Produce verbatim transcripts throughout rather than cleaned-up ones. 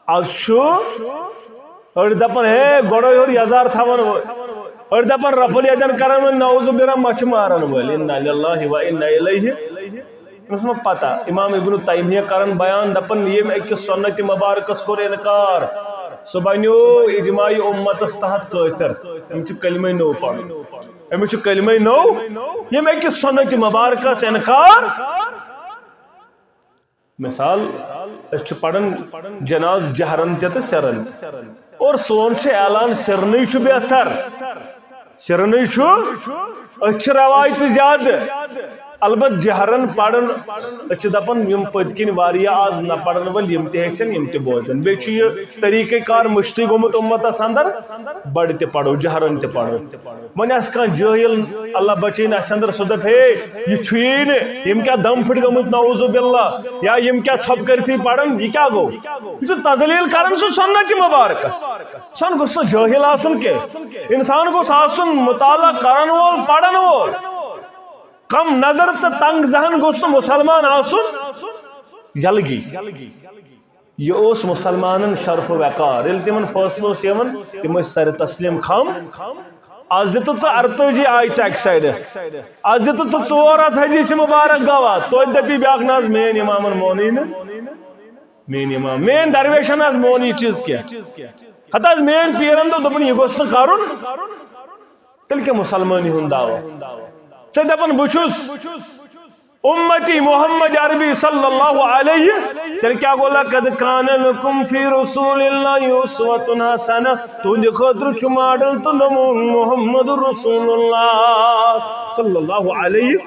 از چھُ أڑۍ دپان، ہے، گۄڈے یور یزار تھاوان وٲلۍ۔ أڑۍ دپان، رفل یدن کران وٲلۍ، نعوذ باللہ، مچھِ ماران وٲلۍ۔ انا للہ و انا الیہ۔ أمِس ما پتہ، امام ابن تیمیہ کران بیان، دپان، ییٚمۍ أکِس سنت مبارکس کوٚر انکار، سُہ بنیو اجماع امتس تحت کٲفر۔ أمِس چھُ کلمے نوٚو پرُن۔ أمِس چھُ کلمے نوٚو۔ ییٚمۍ أکِس سنت مبارکس انکار، مثال، أسۍ چھِ پران جناز جہرن تہِ تہٕ سرن تہِ۔ اور سون چھُ اعلان، سرنٕے چھُ بہتر۔ سرنٕے چھُ، أسۍ چھِ رٮ۪وایتہٕ زیادٕ۔ البتہ جہرن پران، أسۍ چھِ دپان، یِم پٔتۍ کِنۍ واریاہ آز نہ پرن وٲلۍ، یِم تہِ ہیٚچھن، یِم تہِ بوزن۔ بیٚیہِ چھُ یہِ طریٖقہ کار مٔشتٕے گوٚمُت اُمتس اندر، بڑِ تہِ پرو، جہرن تہِ پرو۔ وۄنۍ آسہِ کانٛہہ جٲہِل، اللہ بچٲیِن، آسہِ اندر، سُہ دپہِ، ہے، یہِ چھُیی نہٕ، یِم کیٛاہ دم پھٕٹۍ گٔمٕتۍ، نعوذ باللہ، یا یِم کیٛاہ ژھۄپہٕ کٔرتھٕے پران، یہِ کیٛاہ گوٚو؟ یہِ چھُ تذلیل کران سُہ سنت مبارکس۔ انسان گوٚژھ نہٕ جٲہِل آسُن کینٛہہ، انسان گوٚژھ آسُن مطالعہ کرن وول، پرن وول۔ کم نظر تہٕ تنگ ذہن گوٚژھ نہٕ مسلمان آسُن یلگی۔ یہِ اوس مسلمانن شرف و وقار۔ ییٚلہِ تِمن فٲصلہٕ اوس یِوان، تِم ٲسۍ سرِ تسلیم خم۔ از دِتہٕ ژٕ ارتٲجی آیتہٕ اکہِ سایڈٕ، از دِتہٕ ژٕ ژور ہتھ حدیث مبارک گواہ، توتہِ دپی بیاکھ، نہ حظ، میٲنۍ امامن مونٕے نہٕ۔ میٲنۍ امام، میٲنۍ درویشن حظ مون یہِ چیٖز کینٛہہ۔ ہتہٕ حظ، میٲنۍ پیرن دوٚپ، دوٚپُن، یہِ گوٚژھ نہٕ کرُن۔ تیٚلہِ کیٛاہ مسلمٲنی ہُنٛد دعویٰ؟ ژےٚ دپان، بہٕ چھُس امتی محمد عربی صلی اللہ علیہ، تیٚلہِ کیٛاہ گوٚو؟ لقد کان لکم فی رسول اللہ اسوۃ حسنہ، تُہنٛدِ خٲطرٕ چھُ ماڈل تہٕ نموٗن محمد رسول اللہ صلی اللہ علیہ۔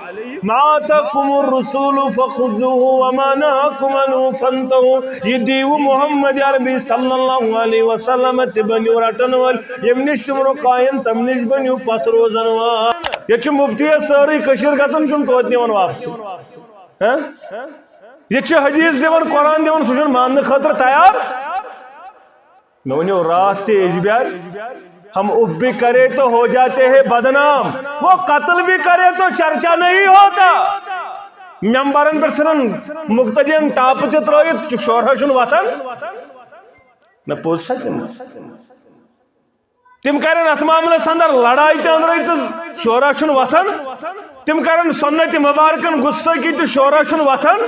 ما آتاکم الرسول فخذوہ وما نہاکم عنہ فانتہوا۔ یہِ دیٖوٕ محمد عربی صلی اللہ علیہ وسلم تہٕ بٔنِو رٹن وٲلۍ، ییٚمہِ نِش تِم رُکاین، تَمہِ نِش بٔنِو پتھ روزن وٲلۍ۔ ییٚتہِ چھُ مُفتی یَس سٲرٕے کٔشیٖر گژھان، چھُنہٕ توتہِ نِوان واپسٕے۔ ہہ؟ ییٚتہِ چھُ حدیث دِوان، قرآن دِوان، سُہ چھُنہٕ ماننہٕ خٲطرٕ تیار۔ مےٚ ؤنِو راتھ تہِ یجبیار، ہم اف بھی کرے تو ہو جاتے ہیں بدنام، وہ قتل بھی کرے تو چرچا نہیں ہوتا۔ ممبرن پٮ۪ٹھ ژھٕنان مقتدین ٹاپہٕ تہِ ترٲیِتھ، شورا چھُنہٕ وۄتھان۔ نہ پوٚز چھا کِنہٕ؟ تِم کرن اتھ معاملس اندر لڑاے تہِ أنٛدرے تہٕ شورا چھُنہٕ وۄتھان۔ تِم کرن سنت مبارکن گستٲخی تہٕ شورا چھُنہٕ وۄتھان۔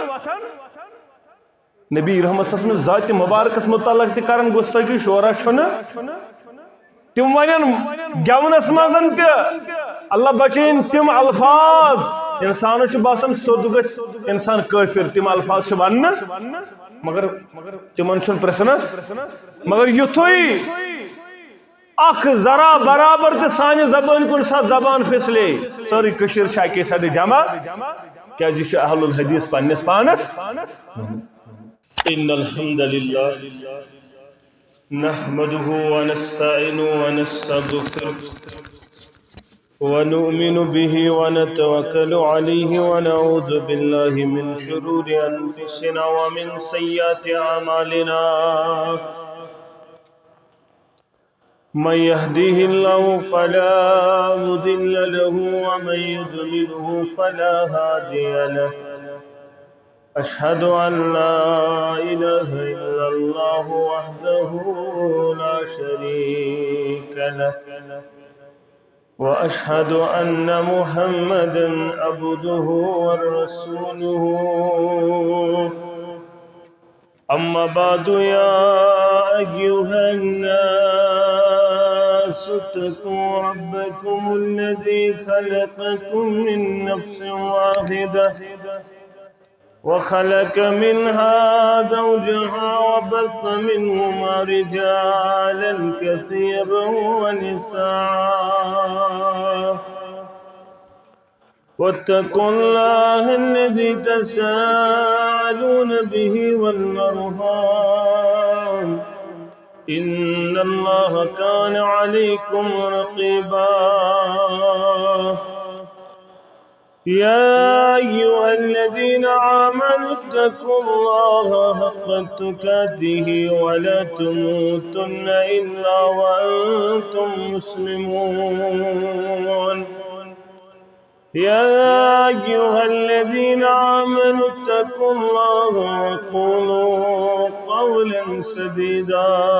نبی رحمت صلی اللہ علیہ وسلم ذات مبارکس متعلق تہِ کرن گستٲخی، شورا چھُنہٕ۔ تِم ونن گٮ۪ونس منٛز تہِ، اللہ بچٲیِن، تِم الفاظ، انسانس چھُ باسان سیوٚد گژھِ انسان کٲفر، تِم الفاظ چھِ وننہٕ، مگر تِمن چھُنہٕ پرٛژھنس۔ مگر یُتھُے اکھ ذرا برابر تہِ سانہِ زبٲنۍ کُن سا زبان پھسلے، سٲرٕے کٔشیٖر چھِ اَکے ساتہٕ جمع، کیازِ یہِ چھُ اہل الحدیث پننِس پانس۔ ان الحمد لله نحمده ونستعينه ونستغفره ونؤمن به ونتوكل عليه ونعوذ بالله من شرور أنفسنا ومن سيئات أعمالنا. من يهديه الله فلا مضل له ومن يضلله فلا هادي له. أشهد أن لا إله إلا الله وحده لا شريك له، وأشهد أن محمدا عبده ورسوله. أما بعد، يا أيها الناس اتقوا ربكم الذي خلقكم من نفس واحدة وخلق منها زوجها وبث منهما رجالا كثيرا ونساء، واتقوا الله الذي تساءلون به والأرحام، إن الله كان عليكم رقيبا. يا أيها الذين آمنوا اتقوا الله حق تقاته ولا تموتن إلا وأنتم مسلمون. يا أيها الذين آمنوا اتقوا الله وقولوا قولا سديدا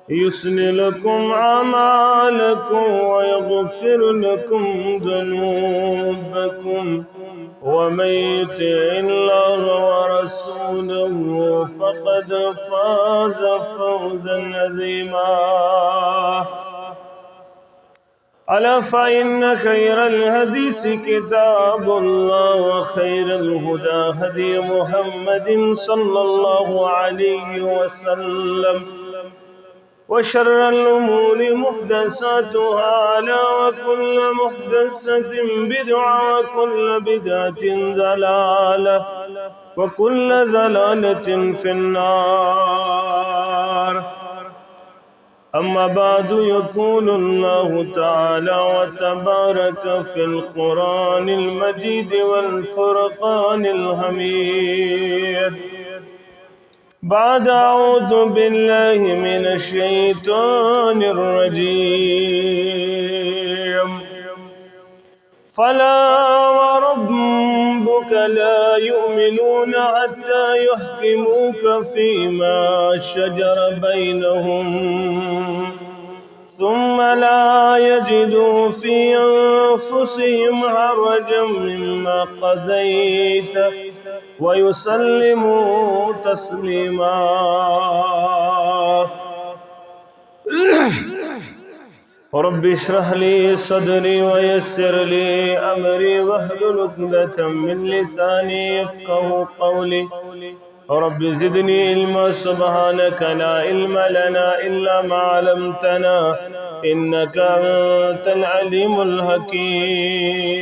يصلح لكم أعمالكم ويغفر لكم ذنوبكم ومن يطع الله ورسوله فقد فاز فوزا عظيما. ألا فإن خير الحديث كتاب الله وخير الهدى هدي محمد صلى الله عليه وسلم وشر الأمور محدثاتها ألا وكل محدثة بدعة وكل بدعة ضلالة وكل ضلالة في النار. أما بعد، يقول الله تعالى وتبارك في القرآن المجيد والفرقان الحميد بعد أعوذ بالله من الشيطان الرجيم. فلا وربك لا يؤمنون حتى يحكموك فيما شجر بينهم ثم لا يجدوا في أنفسهم حرجا مما قضيت ويسلموا تسليما. رب اشرح لي صدري ويسر لي أمري واحلل عقدة من لساني يفقه قولي. رب زدني علما. سبحانك لا علم لنا إلا ما علمتنا إنك أنت العليم الحكيم.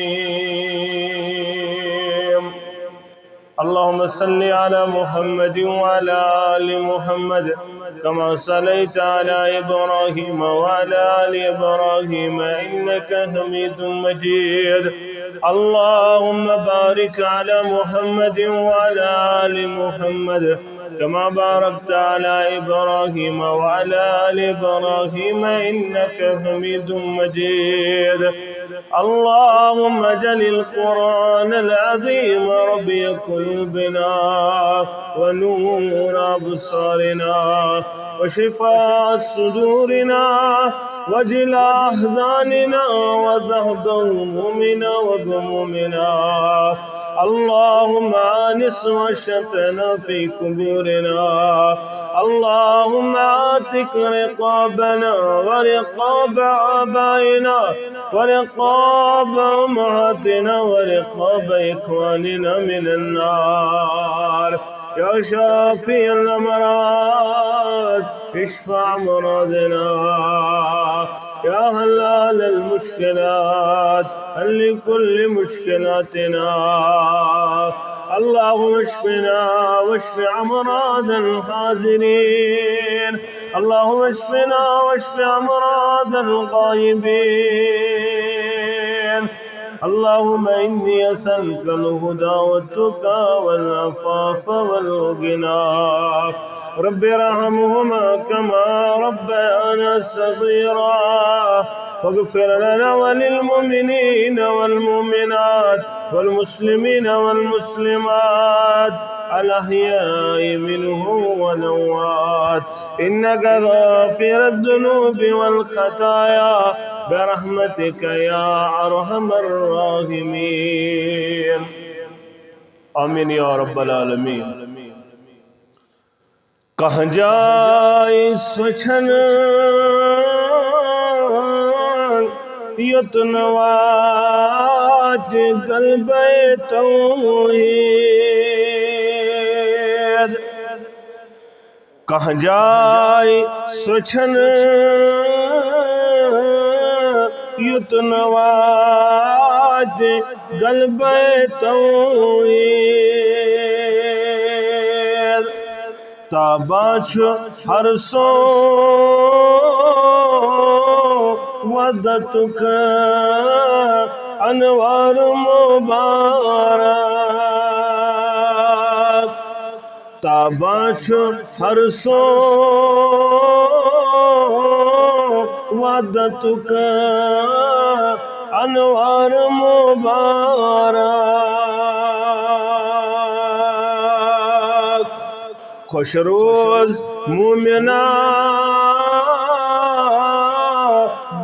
اللهم صل على محمد وعلى آل محمد كما صليت على إبراهيم وعلى آل إبراهيم إنك حميد مجيد. اللهم بارك على محمد وعلى آل محمد كما باركت على إبراهيم وعلى آل إبراهيم إنك حميد مجيد. اللهم اجعل القرآن العظيم ربيع قلوبنا ونور أبصارنا وشفاء صدورنا وجلاء أحزاننا وذهاب همومنا وغمومنا. اللهم آنس وحشتنا في قبورنا. اللهم اعتق رقابنا ورقاب آبائنا ورقاب أمهاتنا ورقاب إخواننا من النار. يا شافي الأمراض، اشف أمراضنا. يا حلال المشكلات، حل كل مشكلاتنا. اللهم اشفنا واشف أمراض الحاضرين. اللهم اشفنا واشف أمراض الغائبين. اللهم إني أسألك الهدى والتقى والعفاف والغنى. رب ارحمهما كما ربيانا صغيرا. واغفر لنا وللمؤمنين والمؤمنات والمسلمين والمسلمات الأحياء منهم والأموات إنك غافر الذنوب والخطايا برحمتك يا أرحم الراحمين. آمين يا رب العالمين. کانٛہہ جاے سۄ چھَنہٕ یوٚت نہٕ واتہِ غلبے توحید۔ کانٛہہ جاے سۄ چھَنہٕ یوٚت نہٕ واتہِ غلبے توحید۔ تابان چھُ ہر سو وحدتُک انوار مبارک۔ تابان چھُ ہر سو وحدتُک انوار مبارک۔ خوش روز مومنا،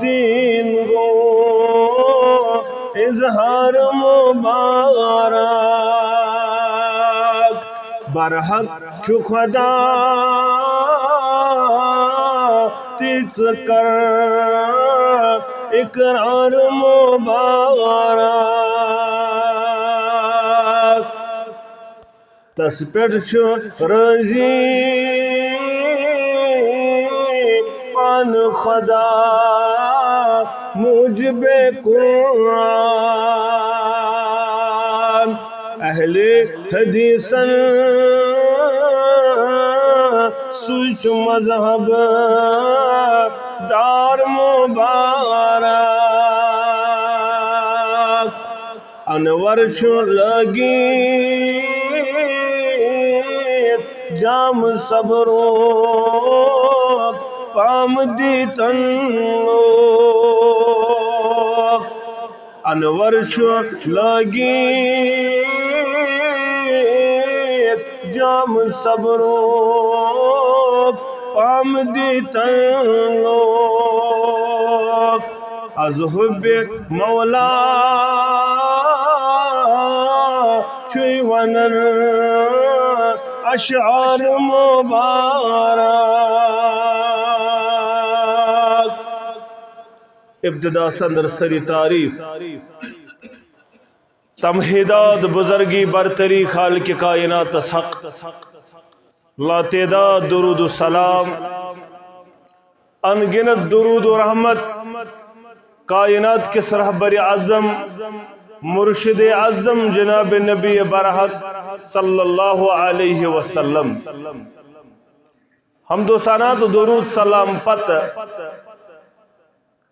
دین گو اظہار مبارک۔ برحق چھُ خدا، تہِ ژٕ کر اقرار مبارک۔ تس پٮ۪ٹھ چھُ رٲضی پانہٕ خدا موجب قرآن۔ اہل حدیثن سُے چھُ مذہب دار مبارک۔ انور چھُ لٲگِتھ جام صبرُک پام دیتن لوگ۔ انور چھُ لٲگِتھ جام صبرُک پام دیتن لوگ۔ از حب مولا چھُے ونان اشعار مبارک۔ ابتدا سندر سری تعریف، تمہیدات، بزرگی، برتری خالق کائناتس حق، لاتعداد درود و سلام، ان گنت درود و رحمت کائنات کس رہبر اعظم، مرشد اعظم جناب نبی برحق صلی اللہ علیہ وسلم۔ حمد و ثنا تو درود سلام پتہ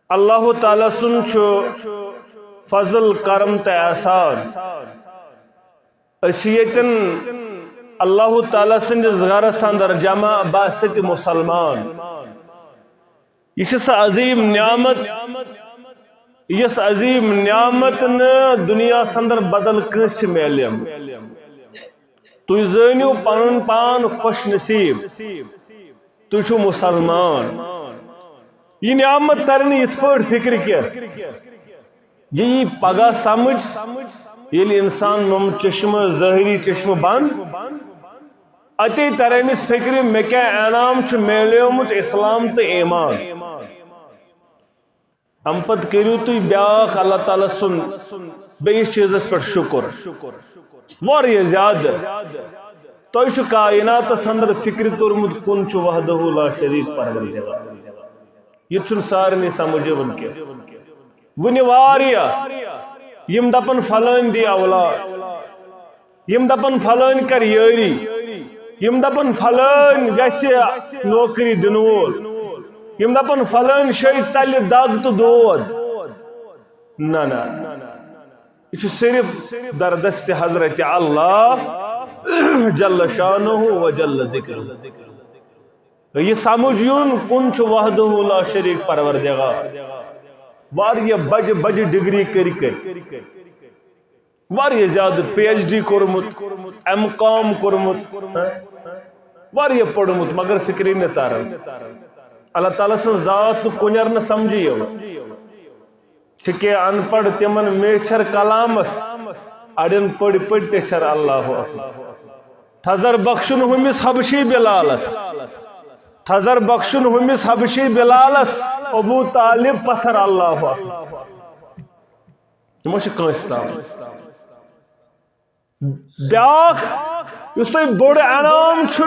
اللہ تعالیٰ سُنٛد چھُ فضل، کرم تہٕ احسان۔ أسۍ چھِ ییٚتٮ۪ن اللہ تعالیٰ سٕنٛدِس گرس اندر جمع بحثت مسلمان۔ یہِ چھِ سۄ عظیٖم نعمت، یۄس عظیٖم نعمت نہٕ دُنیاہس اندر بدل کٲنٛسہِ چھِ میلیمٕژ۔ تُہۍ زٲنِو پنُن پان خوش نصیب، تُہۍ چھِو مسلمان۔ یہِ نعمت ترِ نہٕ یِتھ پٲٹھۍ فکرِ کینٛہہ۔ یہِ یی پگاہ سمجھ، ییٚلہِ انسان نۄم چشمہٕ، ظٲہری چشمہٕ بند، اتے ترِ أمِس فکرِ، مےٚ کیٛاہ انعام چھُ میلیومُت اسلام تہٕ ایمان۔ امہِ پتہٕ کٔرِو تُہۍ بیٛاکھ اللہ تعالیٰ سُنٛد بیٚیِس چیٖزس پٮ۪ٹھ شُکر۔ واریاہ زیادٕ۔ تۄہہِ چھُ کائناتس اندر فکرِ توٚرمُت، کُن چھُ وحدہ لا شریک پروردگار۔ یہِ تہِ چھُنہٕ سارنٕے سمجھ یِوان کینٛہہ۔ وُنہِ واریاہ یِم دپن فلٲنۍ دی اولاد، یِم دپن فلٲنۍ کر یٲری، یِم دپن فلٲنۍ گژھِ نوکری دِنہٕ وول، یِم دپن فلٲنۍ جایہِ ژلہِ دگ تہٕ دود۔ نہ، نہ، یہِ چھُ صرف در دست حضرت اللہ جل شانہ و جل ذکرہ۔ یہِ سمجھ یُن کُن چھُ وحدہ لا شریک پروردگار۔ واریاہ بجہِ بجہِ ڈگری کٔرۍ کٔرۍ۔ واریاہ زیادٕ پی ایچ ڈی کوٚرمُت، ایم کام کوٚرمُت، ہہ؟ واریاہ پوٚرمُت، مگر فکرے نہٕ تران۔ اللہ تعالیٰ سٕنٛز ذات نہٕ کُنٮ۪ر نہٕ سمجھے یِوان۔ چھِ کینٛہہ ان پڑھ، تِمن میچھر کلامس، اڑٮ۪ن پٔڑۍ پٔڑۍ ٹیچھر اللہ اکبر۔ تھزر بخشُن ہُمِس حبشی بلالس، تھزر بخشُن ہُمِس حبشی بلالس، ابو طالب پتھر اللہ اکبر۔ یِمو چھِ کٲنٛسہِ تام۔ بیٛاکھ یُس تۄہہِ بوٚڑ انعام چھُ،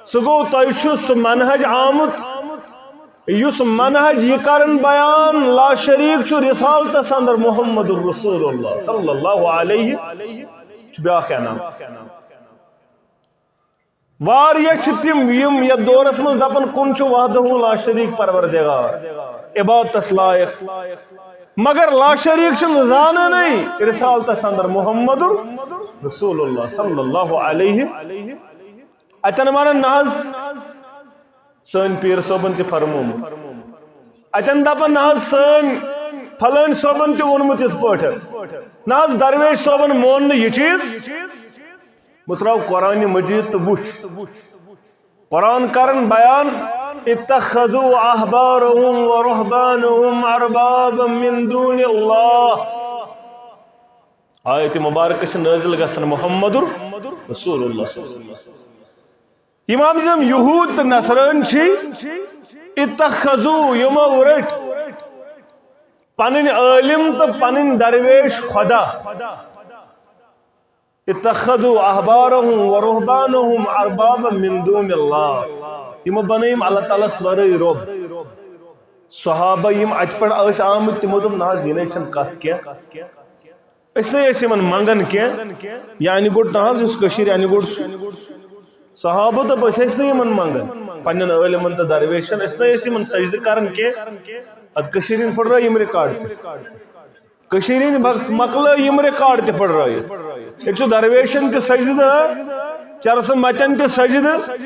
سُہ گوٚو تۄہہِ چھُ سُہ منہج آمُت، یُس منہج یہِ کرن بیان لا شریک چھُ رسالتس اندر محمد رسول اللہ صلی اللہ علیہ، یہِ چھُ بیٛاکھ انعام۔ واریاہ چھِ تِم یِم یتھ دورس منٛز دپان، کُن چھُ وحدہ لا شریک پروردگار، عبادتس لایق، مگر لا شریک چھِنہٕ زانانٕے رسالتس اندر محمد رسول اللہ صلی اللہ علیہ۔ اتٮ۪ن ونان نہ حظ، سٲنۍ پیٖر صٲبن تہِ فرمومُت۔ اتٮ۪ن دپان نہ حظ، سٲنۍ فلٲنۍ صٲبن تہِ ووٚنمُت یِتھ پٲٹھۍ۔ نہ حظ، درویش صٲبن مون نہٕ یہِ چیٖز۔ مُژراو قرآنِ مجیٖد تہٕ وٕچھ۔ قرآن کرن بیان، "اتخذوا احبارهم ورهبانهم اربابا من دون الله۔" آیت مبارکہ چھِ نٲزِل گژھان محمد رسول اللہ صلی اللہ علیہ وسلم۔ یِم حظ یِم یہوٗد تہٕ نصرٲنۍ چھِ، اتخذوا، یِمو رٔٹۍ پنٕنۍ عٲلِم تہٕ پنٕنۍ درویش خدا۔ اتخذوا احبارهم ورهبانهم اربابا من دون الله۔ یِمو بنٲوِم اللہ تعالیٰ ہس ورٲے رۄب۔ صحابہ یِم اتہِ پٮ۪ٹھ ٲسۍ آمٕتۍ، تِمو دوٚپ، "نہ حظ، یہِ نَے چھَنہٕ کتھ کینٛہہ۔ أسۍ نَے ٲسۍ یِمن منٛگان کینٛہہ۔" یہِ انہِ گوٚٹ نہ حظ، یُس کٔشیٖرِ انہِ گوٚٹ چھُ۔ صحابہ دوٚپ، "أسۍ ٲسۍ نہٕ یِمن منٛگان، پننٮ۪ن عٲلمن تہٕ درویشن، أسۍ نَے ٲسۍ یِمن سجدٕ کران کینٛہہ۔" اتھ کٔشیٖرِ ہٕنٛدۍ پھٕٹرٲے یِم ریکارڈ تہِ۔ کٔشیٖرِ ہٕنٛدۍ مق-، مۄکلٲے یِم ریکارڈ تہِ پھٕٹرٲیِتھ۔ ییٚتہِ چھُ درویشن تہِ سجدٕ، چرسہٕ متٮ۪ن تہِ سجدٕ،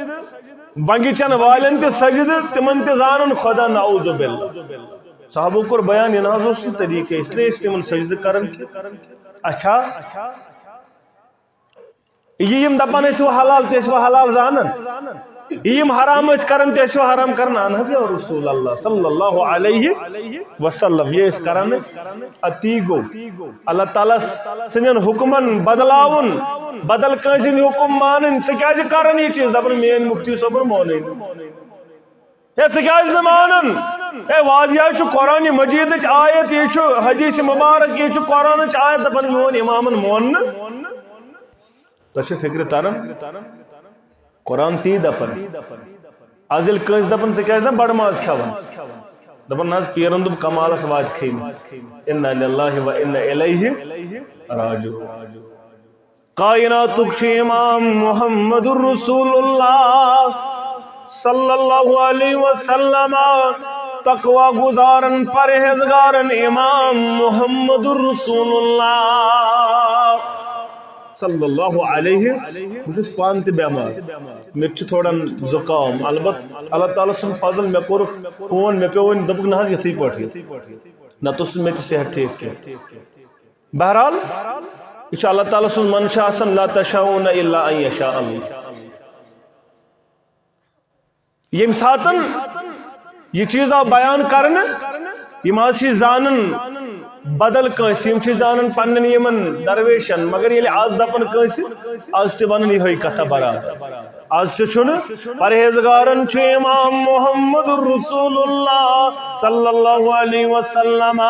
بنگہِ چن والٮ۪ن تہِ سجدٕ، تِمن تہِ زانن خدا، نعوذ باللہ۔ صحابو کوٚر بیان، یہِ نہ حظ اوس نہٕ طریٖقہٕ، اس لیے ٲسۍ تِمن سجدٕ کران کہِ اچھا، یہِ یِم دپان ٲسۍ وۄنۍ حلال، تہِ ٲسۍ وۄنۍ حلال زانان۔ یہِ یِم حرام ٲسۍ کران، تہِ ٲسۍ وۄنۍ حرام کران۔ اہن حظ یا رسول اللہ صلی اللہ علیہ وسلم، یہِ ٲسۍ کران ٲسۍ۔ اتی گوٚو اللہ تعالیٰ سٕنٛدٮ۪ن حُکمن بدلاوُن، بدل کٲنٛسہِ ہٕنٛدۍ حُکم مانٕنۍ۔ ژٕ کیازِ کران یہِ چیٖز؟ دپان میٲنۍ مُفتی صٲبن مونٕے نہٕ۔ ہے، ژٕ کیازِ نہٕ مانان؟ ہے، واضح چھُ قرآن مجیدٕچ آیت، یہِ چھُ حدیث مبارک، یہِ چھُ قرآنٕچ آیت، دپان میون امامن مون نہٕ۔ تۄہہِ چھِ فکرِ تران؟ قرآن تی دپان۔ از ییٚلہِ کٲنٛسہِ دپان، "ژٕ کیازِ نہٕ بڑٕ ماز کھٮ۪وان؟" دپان، "نہ حظ، پیرن دوٚپ کمالس واتہِ خیمہٕ۔" انا للہ و انا الیہ راجعون۔ کائناتُک چھُ امام محمد رسول اللہ صلی اللہ علیہ وسلم، تقوی گزارن، پرہیزگارن امام محمد رسول اللہ صلی اللہ علیہ۔ بہٕ چھُس پانہٕ تہِ بٮ۪مار، مےٚ تہِ چھُ تھوڑا زُکام، البتہ اللہ تعالیٰ سُنٛد فضل، مےٚ کوٚرُکھ فون، مےٚ پیوٚو وۄنۍ، دوٚپُکھ، "نہ حظ، یِتھٕے پٲٹھۍ، نتہٕ اوس نہٕ مےٚ تہِ صحت ٹھیٖک کینٛہہ۔" بہرحال، یہِ چھُ اللہ تعالیٰ سُنٛد منشا آسان، "لا تشاؤون الا ان یشاء اللہ۔" ییٚمہِ ساتَن یہِ چیٖز آو بیان کرنہٕ، یِم حظ چھِ زانان بدل کٲنٛسہِ، یِم چھِ زانان پننٮ۪ن یِمن درویشن، مگر ییٚلہِ از دپان کٲنٛسہِ، از تہِ ونان یِہوٚے کتھا برابر۔ از تہِ چھُنہٕ، پرہیزگارن چھُ امام محمد رسول اللہ صلی اللہ علیہ وسلم۔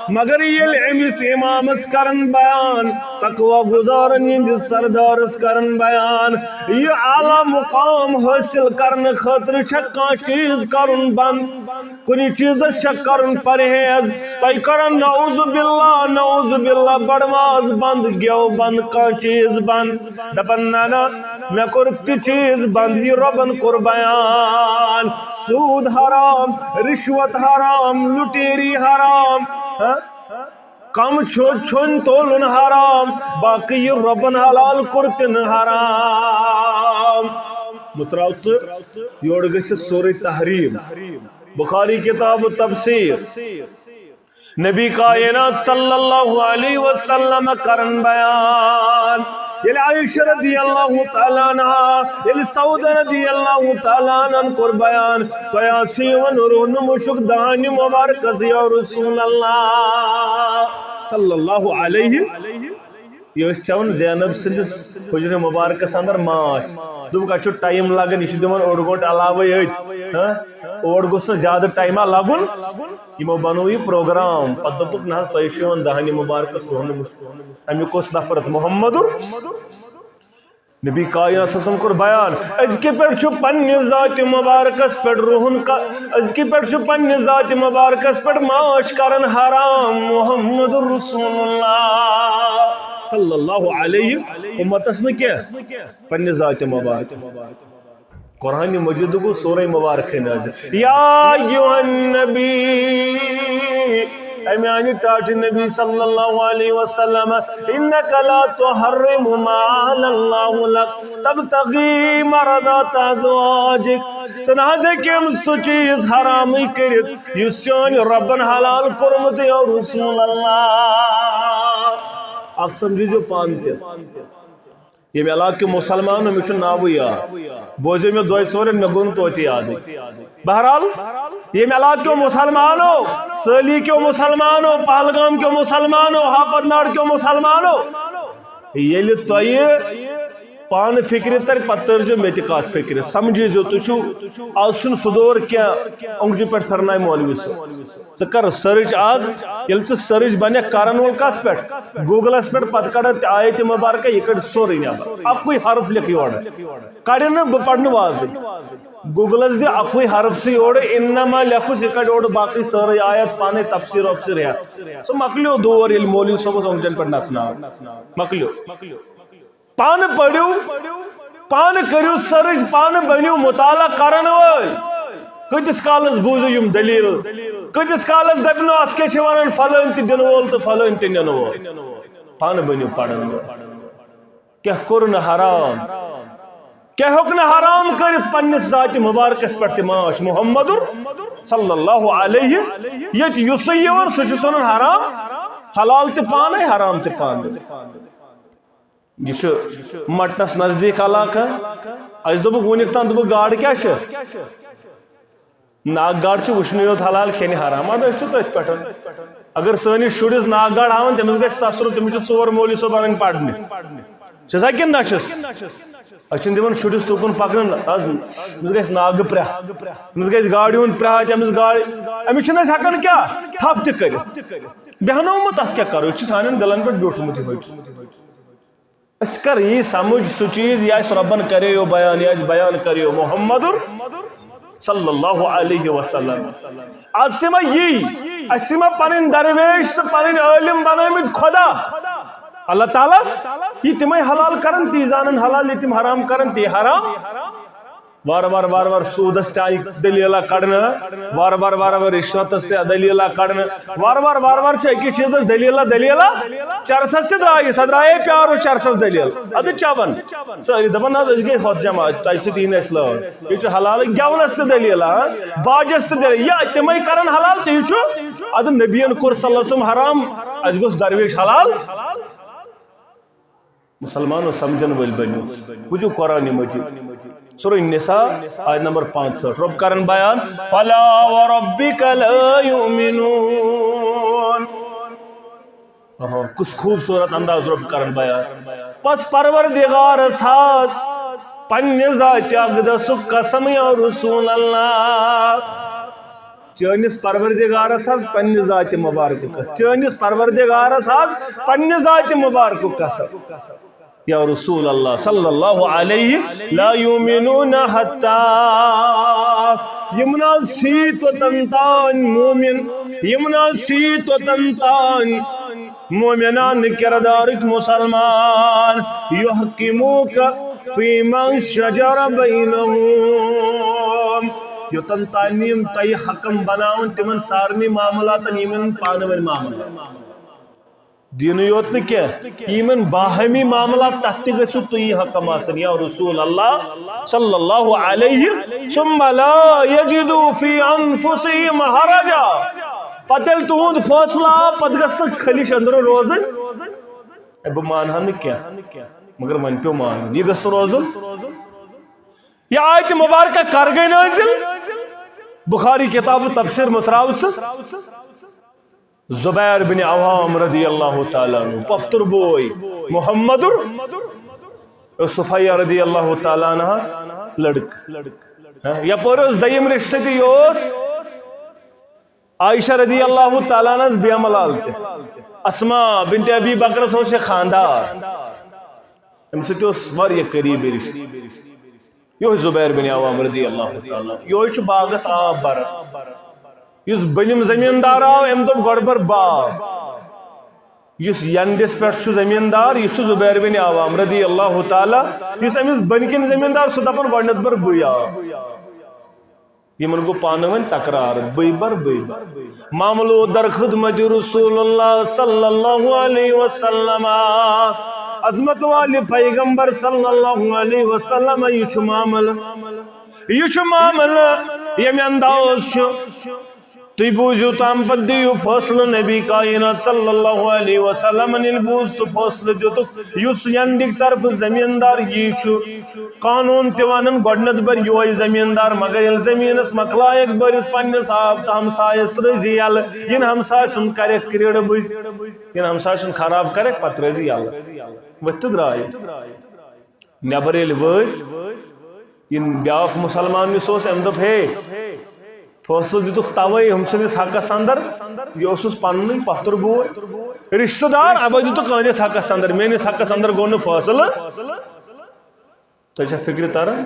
مگر ییٚلہِ أمِس امامس کرن بیان، تقوی گزارن یِہنٛدِس سردارس کرن بیان، یہِ اعلیٰ مقام حٲصِل کرنہٕ خٲطرٕ چھےٚ کانٛہہ چیٖز کرُن بنٛد، کُنہِ چیٖزس چھےٚ کرُن پرہیز۔ تۄہہِ کرن نعوذ باللہ، نعوذ باللہ، بڑٕ ماز بنٛد، گٮ۪و بنٛد، کانٛہہ چیٖز بنٛد۔ دپان، نہ، نہ، مےٚ کوٚر تہِ چیٖز بنٛد، یہِ رۄبن کوٚر بیان۔ سوٗد حرام، رِشوت حرام، لُٹیری حرام، ہہ؟ کم چھُ چھُن تولُن حرام، باقٕے یہِ رۄبن حلال کوٚر تہِ نہٕ حرام۔ مُژراو ژٕ یورٕ گٔژھِتھ سورہ تحریم، بخاری کتاب تفسیر۔ نبی کائنات صلی اللہ علیہ وسلم کرن بیان۔ ییٚلہِ عائشہ رضی اللہ تعالیٰ عنہا، ییٚلہِ سعودہ رضی اللہ تعالیٰ عنہن کوٚر بیان، تۄہہِ آسہِ یِوان رُہنہٕ مُشُک دہانہِ مبارکس یا رسول اللہ صلی اللہ علیہ۔ یہِ ٲسۍ چٮ۪وان زینب سٕنٛدِس حجرِ مبارکس اندر ماچھ۔ دوٚپُکھ، "اَسہِ چھُ ٹایم لگان، یہِ چھُ دِوان اوٚڑ گٲنٛٹہٕ علاوے أتھۍ۔ ہاں؟ اور گوٚژھ نہٕ زیادٕ ٹایما لگُن۔" یِمو بنوو یہِ پروگرام۔ پتہٕ دوٚپُکھ، "نہ حظ، تۄہہِ چھُ یِوان دہنہِ مبارکس رُہنہٕ مُشُک۔" اَمیُک اوس نفرت محمد۔ نبی کائنات صلی اللہ علیہ وسلم کوٚر بیان، أزکہِ پٮ۪ٹھ چھُ پننہِ ذاتِ مبارکس پٮ۪ٹھ رُہُن کا-، أزکہِ پٮ۪ٹھ چھُ پننہِ ذاتِ مبارکس پٮ۪ٹھ ماچھ کران حرام۔ محمد رسول اللہ صلی اللہ علیہ، امتس نہٕ کینٛہہ، پننہِ ذاتِ مبارکس۔ قرآن مجیدُک گوٚو سورہ مبارکہ نازل۔ یا ایھا النبی، اے میانہِ ٹاٹھہِ نبی صلی اللہ علیہ وسلم، انک لا تحرم ما احل اللہ لک تبتغی مرضات ازواجک۔ ژٕ نہ حظ ہیٚکہِ أمۍ سُہ چیٖز حرامٕے کٔرِتھ یُس چٲنۍ رۄبن حلال کوٚرمُت، یا رسول اللہ۔ اکھ سمجھِزیو پانہٕ تہِ، ییٚمہِ علاقہٕ کیو مُسلمانو، مےٚ چھُنہٕ ناوٕے یاد، بوزیو مےٚ دۄیہِ ژورِ، مےٚ گوٚو نہٕ توتہِ یادٕے۔ بہرحال، ییٚمہِ علاقہٕ کیو مُسلمانو، سٲلی کیو مُسلمانو، پہلگام کیو مُسلمانو، ہاپت ناڑ کیو مُسلمانو، ییٚلہِ تۄہہِ پانہٕ فِکرِ تَرِ، پَتہٕ تٔرۍزیو مےٚ تہِ کَتھ فِکرِ۔ سَمجھٲیزیو، تُہۍ چھِو، آز چھُنہٕ سُہ دور کینٛہہ، اوٚنٛگجہِ پٮ۪ٹھ پھِرنایہِ مولوی صٲب۔ ژٕ کَر سٔرٕچ آز، ییٚلہِ ژٕ سٔرٕچ بَنَکھ کَرَن وول کَتھ پٮ۪ٹھ؟ گوٗگلَس پٮ۪ٹھ، پَتہٕ کَڑَتھ تہِ آیتِ مُبارکہ، یہِ کَڑِ سورُے نٮ۪بَر۔ اَکُے حرف لیکھ یورٕ۔ کَڑِ نہٕ، بہٕ پَرٕ نہٕ وازٕے۔ گوٗگلَس دِ اَکُے حرف سُہ یورٕ، اِنما لیکھُس، یہِ کَڑِ اورٕ باقٕے سٲرٕے آیت پانَے، تفسیٖر وفسیٖر ہٮ۪تھ۔ سُہ مۄکلیو دور، ییٚلہِ مولوی صٲبَس اوٚنٛگجَن پٮ۪ٹھ نَژناو۔ مۄکلیو۔ پانہٕ پٔرِو، پانہٕ کٔرِو سٔرٕچ، پانہٕ بٔنِو مُطالعہ کَرَن وٲلۍ۔ کۭتِس کالَس بوٗزِو یِم دٔلیٖل؟ کۭتِس کالَس دَپہِ نہٕ، اَتھ کیٛاہ چھِ وَنان، فلٲنۍ تہِ دِنہٕ وول تہٕ فلٲنۍ تہِ نِنہٕ وول؟ پانہٕ بٔنِو پَرَن وٲلۍ۔ کیٛاہ کوٚر نہٕ حرام؟ کیٛاہ ہیوٚک نہٕ حرام کٔرِتھ پننِس ذاتِ مُبارکَس پٮ۪ٹھ تہِ ماچھ محمد صلی اللہ علیہ؟ ییٚتہِ یُسٕے یِوان، سُہ چھُ ژھٕنان حرام، حلال تہِ پانَے، حرام تہِ پانَے۔ یہِ چھُ مٹنَس نزدیٖک علاقہٕ۔ اَسہِ دوٚپُکھ، وُنیُک تام دوٚپُکھ، گاڈٕ کیٛاہ چھِ؟ ناگ گاڈ چھِ وٕچھنُے یوت حلال، کھیٚنہِ حرام۔ اَدٕ أسۍ چھِ تٔتھۍ پٮ۪ٹھ۔ اگر سٲنِس شُرِس ناگ گاڈ ہاوَن، تٔمِس گژھِ تَسرُ، تٔمِس چھِ ژور مولوی صٲب اَنٕنۍ پَرنہِ۔ چھِ سا کِنہٕ نہ چھِس؟ أسۍ چھِنہٕ دِوان شُرِس تُکُن پَکنہٕ۔ حظ، أمِس گژھِ ناگہٕ پرٛاہ، أمِس گژھِ گاڈِ ہُنٛد پرٛاہ، تٔمِس گاڈِ، أمِس چھِنہٕ أسۍ ہٮ۪کان کیٛاہ تھپھ تہِ کٔرِتھ؟ بیٚہنومُت، تَتھ کیٛاہ کَرو؟ أسۍ چھِ سانٮ۪ن دِلَن پٮ۪ٹھ بیوٗٹھمُت یِہوٚے چیٖز۔ أسۍ کر یی سمجھ سُہ چیٖز، یہِ اَسہِ رۄبن کریو بیان، یہِ اَسہِ بیان کریو محمد صلی اللہ علیہ وسلم۔ از تہِ ما یی، اَسہِ ما پنٕنۍ درویش تہٕ پنٕنۍ عٲلم بنٲومٕتۍ خدا؟ اللہ تعالیٰ ہس یہِ تِمے حلال کرن، تی زانن حلال، یہِ تِم حرام کرن، تی حرام۔ وارٕ وارٕ وارٕ وارٕ سوٗدس تہِ آیہِ دٔلیٖلہ کڑنہٕ، وارٕ وارٕ وارٕ وارٕ رِشوتس تہِ دٔلیٖلہ کڑنہٕ، وارٕ وارٕ وارٕ وارٕ چھِ أکِس چیٖزس دٔلیٖلہ، دٔلیٖلہ، چرسس تہِ درٛایہِ، سۄ درٛایے پیارو چرسس دٔلیٖل۔ اَدٕ چٮ۪وان۔ سٲری دَپان، "نہ حظ، أسۍ گٔے ہۄتھ جماعت، تۄہہِ سۭتۍ یی نہٕ اَسہِ لٲر۔ یہِ چھُ حلال، گٮ۪ونَس تہِ دٔلیٖل، ہاں، باجَس تہِ دٔلیٖل۔ یا تِمَے کَرَن حلال، تہِ چھُ۔ اَدٕ نبیَن کوٚر صلی اللہ علیہ وسلم حرام، اَسہِ گوٚژھ درویش حلال؟" مُسلمانو، سَمجھَن وٲلۍ بٔنِو۔ وٕچھِو قرآن مجید، سورہ نساء، آیت نمبر پانٛژھ ہٲٹھ۔ رۄب کَرَن بیان، "فلا وربك لا يؤمنون۔" آہا، کُس خوٗبصوٗرت انداز رۄب کران بیان۔ پس پروردگارس حظ پننہِ ذاتِ اقدسُک قسم یا رسول اللہ۔ چٲنِس پروردگارس حظ پننہِ ذاتِ مبارکُک قسم۔ چٲنِس پروردگارس حظ پننہِ ذاتِ مبارکُک قسم۔ یا رسول اللہ صلی اللہ علیہ، لا یؤمنون حتی، یِم نہ حظ چھی توٚتن تام مومن، یِم نہ حظ چھی توٚتن تام مومنان کردارٕکۍ مسلمان، یحکموک فیما شجر بینہم، یوٚتن تام یِم تۄہہِ حکم بناون تِمن سارنٕے معاملاتن، یِمن پانہٕ ؤنۍ معاملات۔ دینٕے یوت نہٕ کینٛہہ، یِمن باہمی معاملات تتھ تہِ گٔژھِو تُہی حکم آسٕنۍ یا رسول اللہ صلی اللہ علیہ، ثم لا یجدوا فی انفسہم حرجا۔ پتہٕ ییٚلہِ تُہُنٛد فٲصلہٕ آو، پتہٕ گژھِ نہٕ خلِش أنٛدرٕ روزٕنۍ، "ہے، بہٕ مانہٕ ہا نہٕ کینٛہہ، مگر وۄنۍ پیوٚو مانُن"، یہِ گژھِ نہٕ روزُن۔ یہِ آیت مبارکہ کر گٔے نٲزِل؟ بخاری کتاب تفسیر مژراو ژٕ۔ زبیر بن عوام رضی اللہ تعالیٰ عنہ، پۄپھتُر بوے محمد ال-، صفیہ رضی اللہ تعالیٰ عنہس لڑکہٕ۔ ہاں، یپٲرۍ اوس دوٚیِم رشتہٕ تہِ، یہِ اوس عائشہ رضی اللہ تعالیٰ عنہس بیملال تہِ۔ اسماء بنت ابی بکرس اوس یہِ خاندار۔ أمِس سۭتۍ اوس واریاہ قریبی رشتہٕ۔ یِہوٚے زبیر بن عوام رضی اللہ تعالیٰ عنہ۔ یِہوٚے چھُ باغس آب بران۔ یُس بٔنِم زمیٖندار آو، أمۍ دوٚپ، "گۄڈٕ بر باغ۔" یُس ینڈِس پٮ۪ٹھ چھُ زمیٖندار، یہِ چھُ زبیر بن عوام رضی اللہ تعالیٰ۔ یُس أمِس بٔنۍ کِنۍ زمیٖندار، سُہ دَپان، "گۄڈٕنٮ۪تھ بر بٕے آب۔" یِمن گوٚو پانہٕ ؤنۍ تکرار، "بٕے بر، بٕے بر۔" معاملہٕ ووت در خدمت رسول اللہ صلی اللہ علیہ وسلم۔ عظمت والہِ پیغمبر صلی اللہ علیہ وسلم، یہِ چھُ معاملہٕ، یہِ چھُ معاملہٕ، ییٚمہِ انداز چھُ۔ تُہۍ بوٗزِو تام پتہٕ دِیِو فٲصلہٕ۔ نبی کائنات صلی اللہ علیہ وسلمن ییٚلہِ بوٗز تہٕ فٲصلہٕ دِتُکھ، یُس ینڈِک طرفہٕ زمیٖندار یی چھُ، قانوٗن تہِ ونان، گۄڈٕنیتھ بَرِ یِہوٚے زمیٖندار، مگر ییٚلہِ زمیٖنس مۄکلایکھ بٔرِتھ پننِس آب تہٕ ہمسایس ترٲوزِ یَلہٕ، یِنہٕ ہمسایہِ سُنٛد کرٮ۪کھ کرٛیٖڈ بُزِ، یِنہٕ ہمسایہِ سُنٛد خراب کرٮ۪کھ، پتہٕ ترٲوزِ یَلہٕ۔ ؤتھۍ تہٕ درٛاے۔ نٮ۪بر ییٚلہِ وٲتۍ، یِم بیٛاکھ مُسلمان یُس اوس، أمۍ دوٚپ، ہے، فٲصلہٕ دِتُکھ توے ہُم سٕنٛدِس حقس اندر، یہِ اوسُس پننُے پۄپھتُر بوے، رشتہٕ دار، اَوَے دِتُکھ أہٕنٛدِس حقس اندر، میٲنِس حقس اندر گوٚو نہٕ فٲصلہٕ۔ تۄہہِ چھا فِکرِ تران؟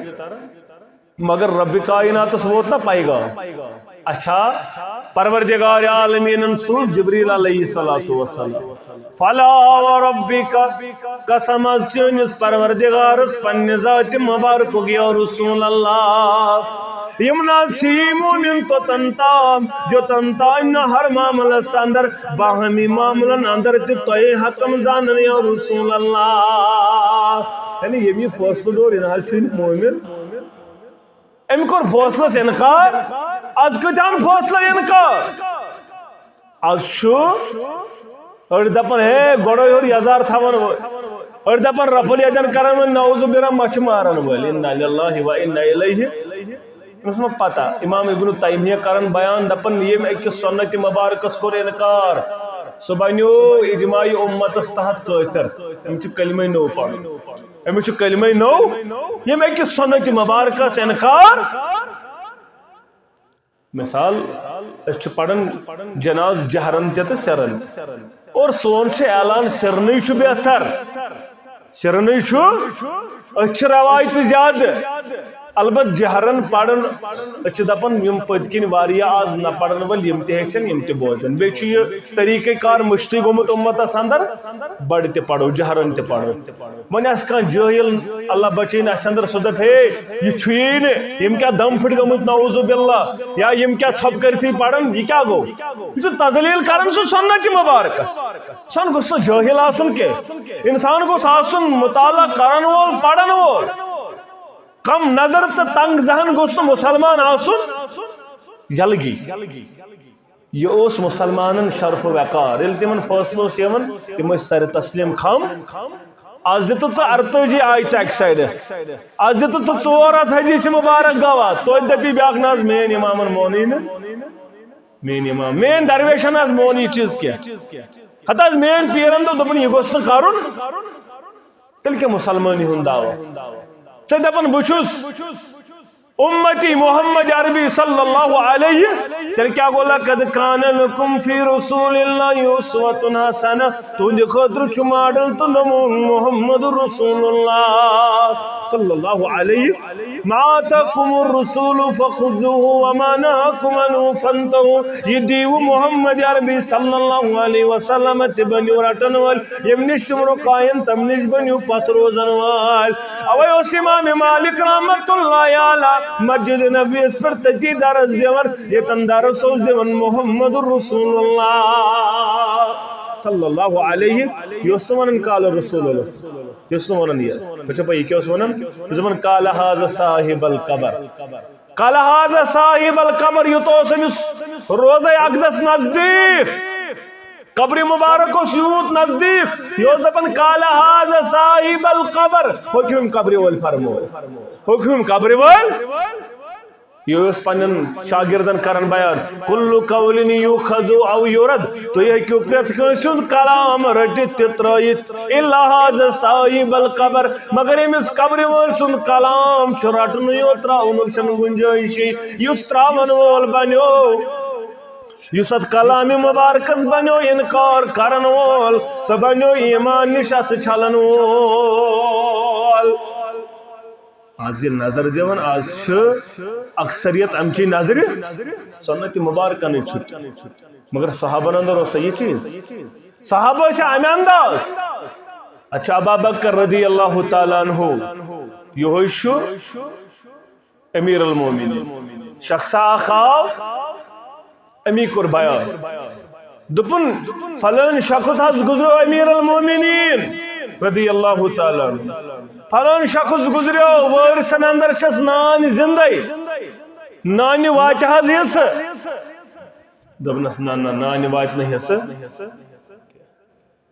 مگر رب کائناتس ووت نہ پیغام۔ اچھا، پروردگار عالمینن سوز جبریل علیہ الصلوۃ والسلام۔ فلا وربک، قسم از چٲنِس پروردگارس پننہِ ذاتِ مبارکُک یا رسول اللہ۔ یِم نہ حظ چھِ یی مومن توٚتن تام، یوٚتن تام نہٕ ہر معاملس اندر، باہمی معاملن اندر تہِ تۄہہِ حکم زانن یا رسول اللہ۔ یعنی ییٚمہِ یہِ فٲصلہٕ ڈوٚر، یہِ نہ حظ چھُنہٕ مومن۔ أمۍ کوٚر فٲصلس انکار۔ از کۭتیاہن فٲصلن انکار؟ از چھُ أڑۍ دپان، ہے، گۄڈے یورٕ یزار تھاون وٲلۍ۔ أڑۍ دپان، رفل یدن کرن وٲلۍ، نعوذ باللہ، مچھِ مارن وٲلۍ۔ انا للہ و انا الیہ۔ أمِس ما پتہ؟ امام ابن تیمیہ کران بیان، دپان، ییٚمۍ أکِس سنت مبارکس کوٚر انکار، سُہ بنیو اجماع امتس تحت کٲفر۔ أمِس چھُ کلمے نوٚو پرُن۔ أمِس چھُ کلمے نوٚو، ییٚمۍ أکِس سنت مبارکس انکار۔ مثال، أسۍ چھِ پران جناز جہرن تہِ تہٕ سرن تہِ۔ اور سون چھُ اعلان، سرنٕے چھُ بہتر، سرنٕے چھُ، أسۍ چھِ روایتہٕ زیادٕ۔ البتہ جہرن پران، أسۍ چھِ دپان، یِم پٔتۍ کِنۍ واریاہ آز نہ پرن وٲلۍ، یِم تہِ ہیٚچھن، یِم تہِ بوزن۔ بیٚیہِ چھُ یہِ طریقہ کار مٔشتٕے گوٚمُت امتس اندر، بڑٕ تہِ پرو، جہرن تہِ پرو۔ وۄنۍ آسہِ کانٛہہ جٲہِل، اللہ بچٲیِن، آسہِ اندر سُہ دپہِ، ہے، یہِ چھُیی نہٕ، یِم کیٛاہ دم پھٕٹۍ گٔمٕتۍ، نعوذ باللہ، یا یِم کیٛاہ ژھۄپہٕ کٔرتھٕے پران، یہِ کیٛاہ گوٚو؟ یہِ چھُ تذلیل کران سُہ سنت مبارکس۔ انسان گوٚژھ نہٕ جٲہِل آسُن کینٛہہ، انسان گوٚژھ آسُن مطالعہ کرن وول، پرن وول۔ کم نظر تہٕ تنگ ذہن گوٚژھ نہٕ مُسلمان آسُن۔ یلگی۔ یہِ اوس مُسلمانن شرف و وقار۔ ییٚلہِ تِمن فٲصلہٕ اوس یِوان، تِم ٲسۍ سرِ تسلیم خم۔ از دِتُکھ ژٕ ارتٲجی آیتہِ اکہِ سایڈٕ، از دِتُکھ ژٕ ژور ہتھ حدیث مبارک گواہ، توتہِ دپی بیاکھ، نہ حظ، میٲنۍ امامن مونٕے نہٕ۔ میٲنۍ امام، میٲنۍ درویشن حظ مون یہِ چیٖز کینٛہہ۔ ہتہٕ حظ میٲنۍ پیرن دوٚپ، دوٚپُن، یہِ گوٚژھ نہٕ کرُن۔ تیٚلہِ کیٛاہ مُسلمٲنی ہُنٛد دعویٰ؟ ژےٚ دپان، بہٕ چھُس امتی محمد عربی صلی اللہ علیہ، تیٚلہِ کیٛاہ گوٚو؟ لقد کان لکم فی رسول اللہ اسوۃ حسنہ، تُہنٛدِ خٲطرٕ چھُ ماڈل تہٕ نموٗن محمد رسول اللہ صلی اللہ علیہ۔ ما آتاکم الرسول فخذوہ وما نہاکم عنہ فانتہوا۔ یہِ دیٖوٕ محمد عربی صلی اللہ علیہ وسلم تہِ بٔنِو رٹن وٲلۍ، ییٚمہِ نِش تِم رُکاین، تَمہِ نِش بٔنِو پتھ روزن وٲلۍ۔ اوے اوس امام مالک رحمت اللہ علیہ مسجد نبویس پٮ۪ٹھ تٔتی درس دِوان، ییٚتٮ۪ن درس اوس دِوان محمد رسول اللہ صلی اللہ علیہ۔ یہِ اوس نہٕ ونان قال رسول اللہ، یہِ اوس نہٕ ونان یہِ۔ تۄہہِ چھو پَے یہِ کیٛاہ اوس ونان؟ یہِ اوس دَپان، قال هذا صاحب القبر۔ قال هذا صاحب القبر، یوٗت اوس أمِس روزے اقدس نزدیٖک، قبرِ مبارک اوس یوٗت نزدیٖک، یہِ اوس دَپان، قال هذا صاحب القبر، ہوٚکھِم قبرِ وٲلۍ فرمو، ہوٚکھِم قبرِ وٲلۍ۔ یہِ اوس پننٮ۪ن شاگردن کران بیان، کل قول یؤخذ او یرد، تُہۍ ہیٚکِو پرٛٮ۪تھ کٲنٛسہِ ہُنٛد کلام رٔٹِتھ تہِ ترٲیِتھ، الا هذا صاحب القبر، مگر أمِس قبرِ وٲلۍ سُنٛد کلام چھُ رٹنُے یوت، ترٛاونُک چھُنہٕ گُنجٲیشٕے۔ یُس ترٛاون وول بنیو، یُس اتھ کلامِ مبارکس بنیو انکار کرن وول، سُہ بنیو ایمان نِش اتھٕ چھلن وول۔ آز ییٚلہِ نظر دِوان، آز چھِ اکثریت امچی نظرِ سنت مبارکنٕے چھُٹی۔ مگر صحابن اندر اوس یہِ چیٖز؟ صحابہ ٲسۍ امہِ انداز۔ اچھا، ابا بکر رضی اللہ تعالیٰ عنہ، یِہوٚے چھُ امیر المومنین۔ شخصا اکھ آو، امی کوٚر بیان۔ دوٚپُن، فلٲنۍ شخص حظ گُزریو امیر المومنین۔ رضی اللہ تعالیٰ عنہ۔ فلان شخص گزریو، وٲرثن اندر چھس نان زندے، نانہِ واتہِ حظ حصہٕ؟ دوٚپنس، نہ، نہ، نانہِ واتہِ نہٕ حصہٕ۔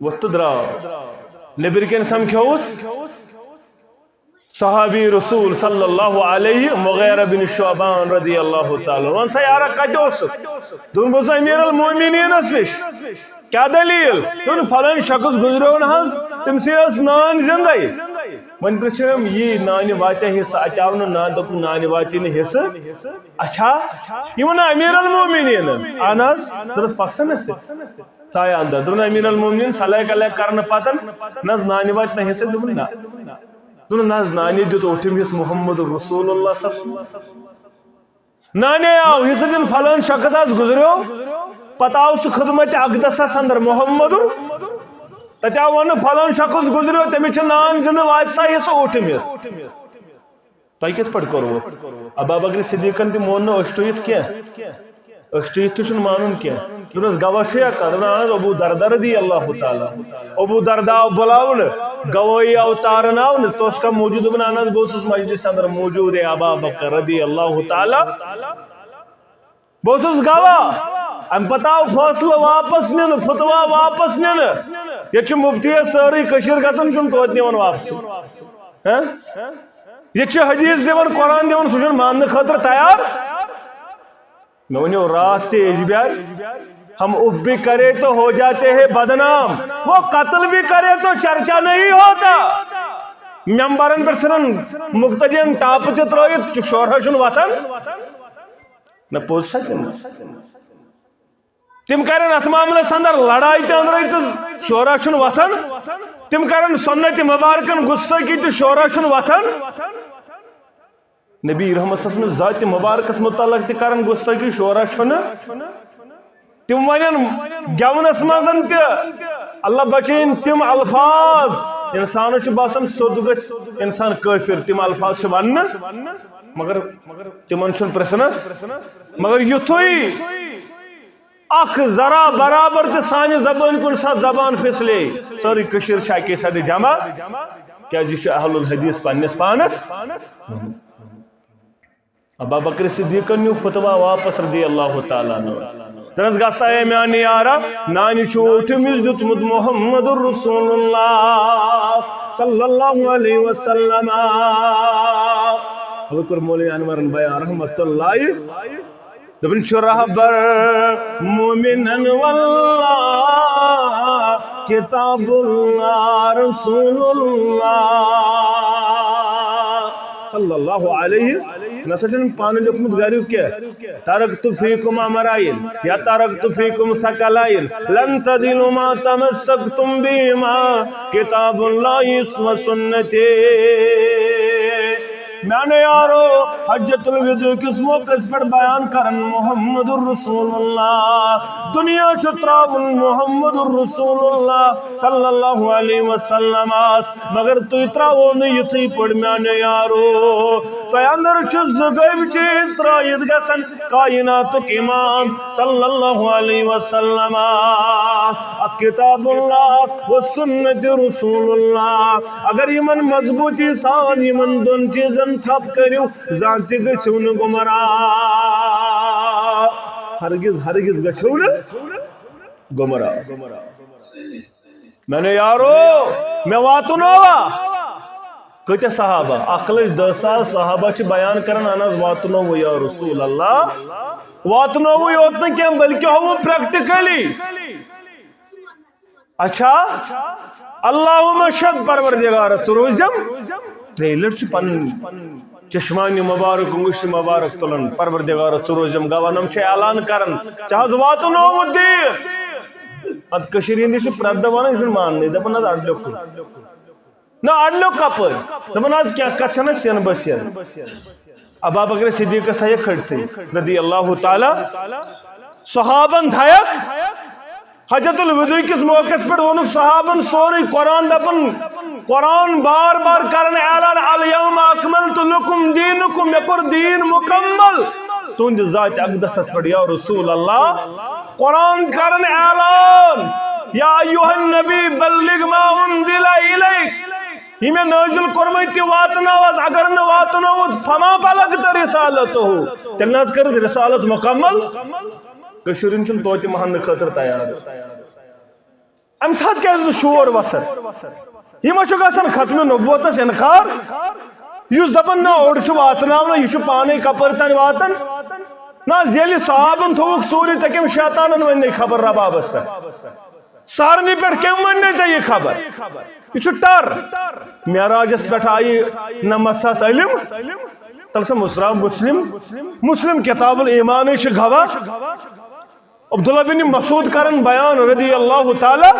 ووٚتھ تہٕ درٛاو۔ نیٚبٕرۍ کِنۍ سمکھیوس صحابی رسول صلی اللہ علیہ، مغیرہ بن شعبان رضی اللہ تعالیٰ عنہ۔ ووٚن سا، یارا، کتہِ اوسُکھ؟ دوٚپُن، بہٕ اوسُس امیر المومنینس نِش۔ کیٛاہ دٔلیٖل؟ دوٚپُن، فلٲنۍ شخص گُزریو نہٕ حظ، تٔمۍ سٕے ٲس نان زِندَے۔ وۄنۍ پرٛژھِ أمۍ، یی نانہِ واتہِ حصہٕ؟ اَتہِ آو نہٕ نان، دوٚپُن، نانہِ واتی نہٕ حصہٕ۔ اچھا، یہِ ووٚن امیر المومنین۔ اہن حظ۔ دوٚپنَس، پَکھ سا مےٚ سۭتۍ۔ ژایہِ اندر۔ دوٚپُن، امیر المومنین صلاح کلے کرنہٕ پتن، نہ حظ نانہِ واتہِ نہ حصہٕ؟ دوٚپُن، نہ۔ دوٚپُن، نہ حظ، نانہِ دیُت اوٚٹھِم حصہٕ محمد رسول اللہ صلی اللہ علیہ وسلم۔ نانے آو حصہٕ دِنہٕ، فلٲنۍ شخص حظ گُزریو، پتہٕ آو سُہ خدمت اقدسس اندر محمد، تتہِ آو وننہٕ، فلٲنۍ شخص گُزریو، تٔمِس چھِ نان زِندٕ، واتہِ سا حصہٕ اوٚٹھِم حصہٕ۔ تۄہہِ کِتھ پٲٹھۍ کوٚروٕ؟ ابا بکر صدیقن تہِ مون نہٕ أچھ ٹُوِتھ کینٛہہ، أچھ ٹُوِتھ تہِ چھُنہٕ مانُن کینٛہہ۔ دوٚپنس، گواہ چھُ یا کانٛہہ؟ دوٚپُن، اہن حظ، ابو دردہ رضی اللہ تعالیٰ۔ ابو دردہ آو بُلاونہٕ، گوٲہی آو تارناونہٕ، ژٕ اوسکھا موجود؟ دوٚپُن، اہن حظ، بہٕ اوسُس مجلسہِ اندر موجود، اے ابا بکر رضی اللہ تعالیٰ، بہٕ اوسُس گواہ۔ امہِ پتہٕ آو فٲصلہٕ واپس نِنہٕ، فتوا واپس نِنہٕ۔ ییٚتہِ چھُ مُفتی سٲرٕے کٔشیٖر گژھان، چھُنہٕ توتہِ نِوان واپسٕے۔ ہہ؟ ییٚتہِ چھُ حدیث دِوان، قرآن دِوان، سُہ چھُنہٕ ماننہٕ خٲطرٕ تیار۔ مےٚ ؤنِو راتھ تہِ، اجبیار، ہم اف بھی کرے تو ہو جاتے ہیں بدنام، وہ قتل بھی کرے تو چرچا نہیں ہوتا۔ ممبرن پٮ۪ٹھ ژھٕنان مقتدین ٹاپہٕ تہِ ترٲوِتھ، شورا چھُنہٕ وۄتھان۔ نہ، پوٚز چھا کِنہٕ؟ تِم کرن اتھ معاملس اندر لڑاے تہِ أنٛدرے تہٕ شورا چھُنہٕ وۄتھان۔ تِم کرن سنت مبارکن گستٲخی تہٕ شورا چھُنہٕ وۄتھان۔ نبی رحمت صلی اللہ علیہ وسلم ذات مبارکس متعلق تہِ کرن گستٲخی، شورا چھُنہٕ۔ تِم ونن گٮ۪ونس منٛز تہِ، اللہ بچٲیِن، تِم الفاظ، انسانس چھُ باسان سیوٚد گژھِ انسان کٲفر، تِم الفاظ چھِ وننہٕ، مگر تِمن چھُنہٕ پرژھنس۔ مگر یُتھُے اکھ ذرا برابر تہِ سانہِ زبٲنۍ کُن سۄ زبان پھسلے، سٲرٕے کٔشیٖر چھِ اَکے ساتہٕ جمع، کیازِ یہِ چھُ اہل الحدیث پننِس پانس۔ ابا بکر صدیقن نیوٗ فتوا واپس رضی اللہ تعالیٰ عنہ۔ دوٚپنس، گژھ سا اے میانہِ یارا، نانہِ چھُ اوٚٹھِم حصہٕ دیُتمُت محمد رسول اللہ صلی اللہ علیہ وسلم۔ وۄنۍ کوٚر مولوی انورن بیان رحمت اللہ۔ دپان چھُ رہبر مومنن واللہ کتاب اللہ رسول اللہ صلی اللہ علیہ۔ نہ سا چھُنہٕ پانہٕ لیوٚکھمُت گریُک کینٛہہ۔ ترکت فیکم امرین یا ترکت فیکم ثقلین لن تضلوا ما تمسکتم بہما کتاب اللہ و سنتی۔ میانو یارو، حجۃ الوداع کِس موقعس پٮ۪ٹھ بیان کرن محمد رسول اللہ، دنیا چھُ ترٛاوُن محمد رسول اللہ صلی اللہ علیہ وسلمس، مگر تُہۍ ترٛاوو نہٕ یِتھٕے پٲٹھۍ میانو یارو۔ تۄہہِ اندر چھِ زٕ گٔبۍ چیٖز ترٲیِتھ گژھن، کائناتُک امام صلی اللہ علیہ وسلم، اکھ کتاب اللہ و سنت رسول اللہ۔ اگر یِمن مضبوٗطی سان یِمن دۄن چیٖزن تھپھ کٔرِو، زانٛہہ تہِ گٔژھِو نہٕ گمراہ، ہرگز ہرگز گٔژھِو نہٕ گمراہ۔ میانو یارو، مےٚ واتنووا؟ کۭتیاہ صحابہ؟ اکھ لچھ دہ ساس صحابہ چھِ بیان کران، اہن حظ، واتنووُ یا رسول اللہ۔ واتنووُ یوت نہٕ کینٛہہ، بلکہِ ہووُ practically۔ اچھا، اللہم اشہد، پروردگارا، ژٕ روزم۔ ترٛیٚیہِ لٹہِ چھُ پنُن چشمانِ مبارک، انگشتِ مبارک تُلان، پروردگارا، ژٕ روزم۔ گوانم چھِ اعلان کران، ژےٚ حظ واتنووُ دین۔ اتھ کٔشیٖرِ ہِنٛدِس چھِ پرٛٮ۪تھ دۄہ ونان، یہِ چھُنہٕ ماننٕے، دپان، نہ حظ، اڈٕ لیوٚکھُن۔ نہ، اڈٕ لیوٚکھ کپٲرۍ؟ دپان، حظ، کینٛہہ کتھ چھنہ سین بسین۔ ابا بکر صدیقس تھایکھ کھٔٹتھٕے، رضی اللہ تعالیٰ۔ صحابن تھایکھ۔ حجۃ الوداع کِس موقعس پٮ۪ٹھ ووٚنُکھ صحابن سورُے قرآن، دپان، قرآن بار بار کران اعلان، الیوم اکملت لکم دینکم، مےٚ کوٚر دین مکمل تُہنٛدِ ذاتِ اقدسس پٮ۪ٹھ یا رسول اللہ۔ قرآن کران اعلان، یا ایھا النبی بلغ ما انزل الیک، یہِ مےٚ نٲزِل کوٚرمُت تہِ واتناو حظ، اگر نہٕ واتنووُتھ فما بلغت رسالتہ، تیٚلہِ نہ حظ کٔرٕتھ رسالت مکمل۔ کٔشیٖرِ ہُنٛد چھُنہٕ توتہِ محنہٕ خٲطرٕ تیار۔ امہِ ساتہٕ کیازِ نہٕ شور وۄتھان؟ یہِ ما چھُ گژھان ختم نبوتس انکار؟ یُس دپان نہ اوٚڑ چھُ واتناونہٕ، یہِ چھُ پانے کپٲرۍ تام واتان۔ نہ حظ، ییٚلہِ صحابن تھووُکھ ژوٗرِ، ژےٚ کٔمۍ شیطانن ؤنۍ نَے خبر ربابس پٮ۪ٹھ؟ سارنٕے پٮ۪ٹھ کٔمۍ ؤنۍ نَے ژےٚ یہِ خبر؟ یہِ چھُ ٹر۔ معراجس پٮ۪ٹھ آیہِ نمتھ ساس علم۔ تَلہٕ سا مصراف مسلم، مسلم کتاب الایمانٕے چھِ گواہ۔ عبداللہ بن مسعود کرن بیان رضی اللہ تعالیٰ،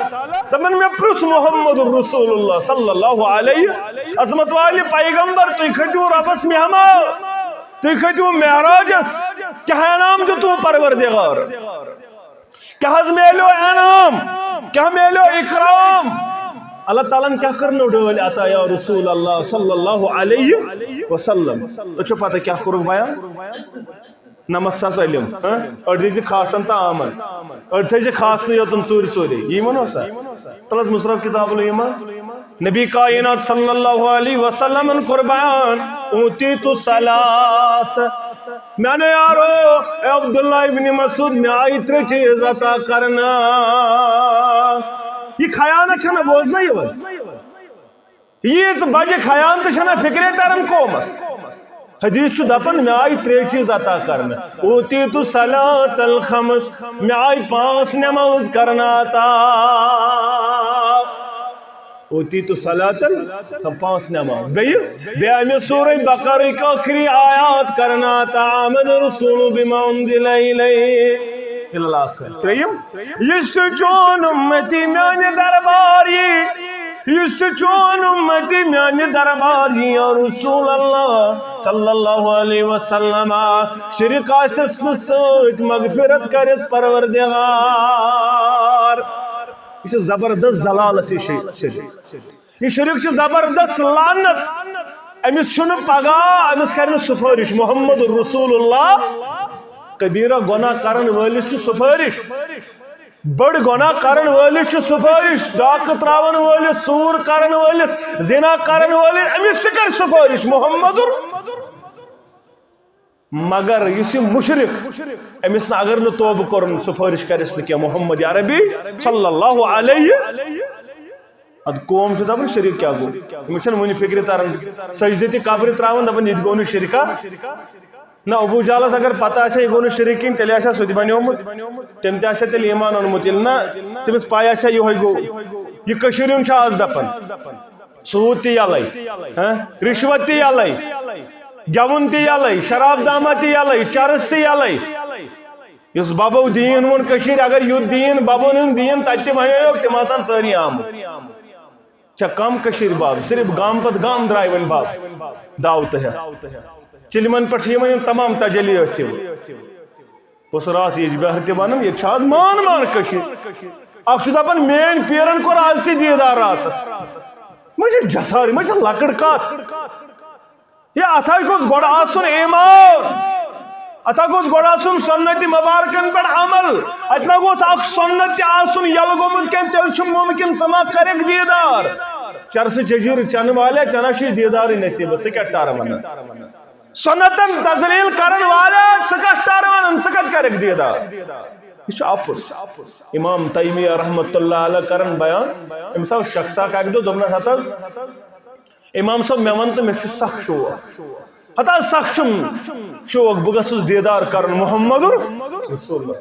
دپان مےٚ پرُژھ محمد رسول اللہ صلی اللہ علیہ، عظمت والہِ پیغمبر، تُہۍ کھٔتِو ربس مہمان، تُہۍ کھٔتِو معراجس، کیٛاہ انعام دیُتوٕ پروردگار؟ کیٛاہ حظ میلیو انعام؟ کیٛاہ میلیو اکرام؟ اللہ تعالیٰ ہن کیٛاہ کٔرنو ڈٲلۍ عطا یا رسول اللہ صلی اللہ علیہ وسلم؟ تۄہہِ چھو پتہ کیٛاہ کوٚرُکھ بیان؟ نمتھ ساس علم، ہاں؟ أڑۍ تھٲے زِ خاصن تہٕ عامن، أڑۍ تھٲے زِ خاص نہٕ یوتن ژوٗرِ ژوٗرِ۔ یی وَنو سا؟ تَلہٕ حظ مصراف کتاب الایمان۔ نبی کائنات صلی اللہ علیہ وسلمن کوٚر بیان، اوتیت صلات۔ میانیو یارو، اے عبداللہ ابن مسعود، مےٚ آیہِ ترٛےٚ چیٖز عطا کرنہٕ۔ یہِ خیانت چھنہ بوزنہٕ یِوان۔ ییٖژ بجہِ خیانتہٕ چھنہ فکرے تران قومس۔ حدیث چھُ دپان، مےٚ آیہِ ترٛےٚ چیٖز عطا کرنہٕ۔ اوتیت صلات الخمس، مےٚ آیہِ پانٛژھ نماز کرنہٕ عطا۔ اوتیت صلات الخمس، پانٛژھ نماز۔ بیٚیہِ، بیٚیہِ آیہِ مےٚ سورہ بقرٕکۍ ٲخری آیات کرنہٕ عطا، آمن الرسول بما انزل الیہ۔ الی الآخر۔ ترٛیٚیِم، یُس تہِ چون اُمتی میانہِ دربار یی، یُس تہِ چون اُمتی میانہِ دربار یی، یا رسول اللہ صلی اللہ علیہ وسلم، شرک آسٮ۪س نہٕ سۭتۍ، مغفرت کرٮ۪س پروردگار۔ یہِ چھِ زبردست ضلالت، یہِ شرک۔ یہِ شرک چھُ زبردست لعنت۔ أمِس چھُنہٕ پگاہ، أمِس کرِ نہٕ سفٲرِش۔ محمد رسول اللہ، کبیرہ گۄناہ کرن وٲلِس چھُ سفٲرِش۔ بٔڑ گۄناہ کرن وٲلِس چھُ سفٲرِش، ڈاکہٕ تراون وٲلِس، ژوٗر کرن وٲلِس، زنا کرن وٲلِس، أمِس تہِ کرِ سفٲرِش محمد۔ مگر یُس یہِ مُشرِک، أمِس نہٕ اگر نہٕ توبہٕ کوٚرُن، سفٲرِش کرٮ۪س نہٕ کینٛہہ محمد عربی صلی اللہ علیہ۔ ادٕ قوم چھِ دپان شرک کیٛاہ گوٚو؟ أمِس چھَنہٕ وُنہِ فکرِ تران۔ سجدٕ تہِ قبرِ تراوان، دپان یہِ تہِ گوٚو نہٕ شرکا۔ نہ، ابو جہلس اگر پتہ آسہِ ہا یہِ گوٚو نہٕ شرک کِہیٖنۍ، تیٚلہِ آسہِ ہا سُہ تہِ بنیومُت، تٔمۍ تہِ آسہِ ہا تیٚلہِ ایمان اوٚنمُت۔ ییٚلہِ نہ تٔمِس پاے آسہِ ہا یِہوٚے گوٚو۔ یہِ کٔشیٖرِ ہُنٛد چھُ آز دپان، سوٗد تہِ یَلَے، ہاں؟ رِشوت تہِ یَلَے، گٮ۪وُن تہِ یَلَے، شراب دامہ تہِ یَلَے، چرس تہِ یَلَے۔ یُس ببو دیٖن ووٚن کٔشیٖرِ، اگر یُتھ دیٖن، ببن ہُنٛد دیٖن تَتہِ تہِ وَنیوکھ، تِم آسہٕ ہن سٲری آمٕتۍ۔ چھا کم کٔشیٖرِ بب؟ صرف گامہٕ پتہٕ گامہٕ درٛاے وۄنۍ بب دعوتہٕ ہٮ۪تھ۔ چِلمن پٮ۪ٹھ چھِ یِوان یِم تمام تجلیات چھِ یِوان۔ بہٕ اوسُس راتھ ییٚجبہارِ تہِ وَنان، ییٚتہِ چھِ آز مان مان کٔشیٖر۔ اکھ چھُ دَپان، میٛٲنۍ پیٖرَن کوٚر آز تہِ دیٖدار راتَس۔ یہِ ما چھِ جسار، یہِ ما چھِ لۄکٕٹ کَتھ؟ ہے، اَتھ ہا گوٚژھ گۄڈٕ آسُن ایمان۔ اَتھ ہا گوٚژھ گۄڈٕ آسُن سُنتِ مُبارکَن پٮ۪ٹھ عمل۔ اَتہِ نہ گوٚژھ اَکھ سُنت تہِ آسُن یَلہٕ گوٚمُت کینٛہہ، تیٚلہِ چھُ مُمکِن ژٕ ما کَرَکھ دیٖدار۔ چرسہٕ چیٚجیٖر چَنہٕ والے، ژےٚ نہ چھُے دیٖدارٕے نصیٖبَس، ژٕ کیٛاہ ٹَر وَنان؟ سُنتن تذلیل کرن والے، ژٕ کتھ ٹر ونان، ژٕ کتھ کرکھ دیدار؟ یہِ چھُ اپُز۔ امام تیمیہ رحمۃ اللہ علیہ کرن بیان، أمِس آو شخص اکھ اکہِ دۄہ، دوٚپنس، ہتہٕ حظ امام صٲب، مےٚ وَن تہٕ، مےٚ چھُ سخ شوق، ہتہٕ حظ سخ چھُم شوق، بہٕ گژھُس دیدار کرُن محمد رسول اللہ۔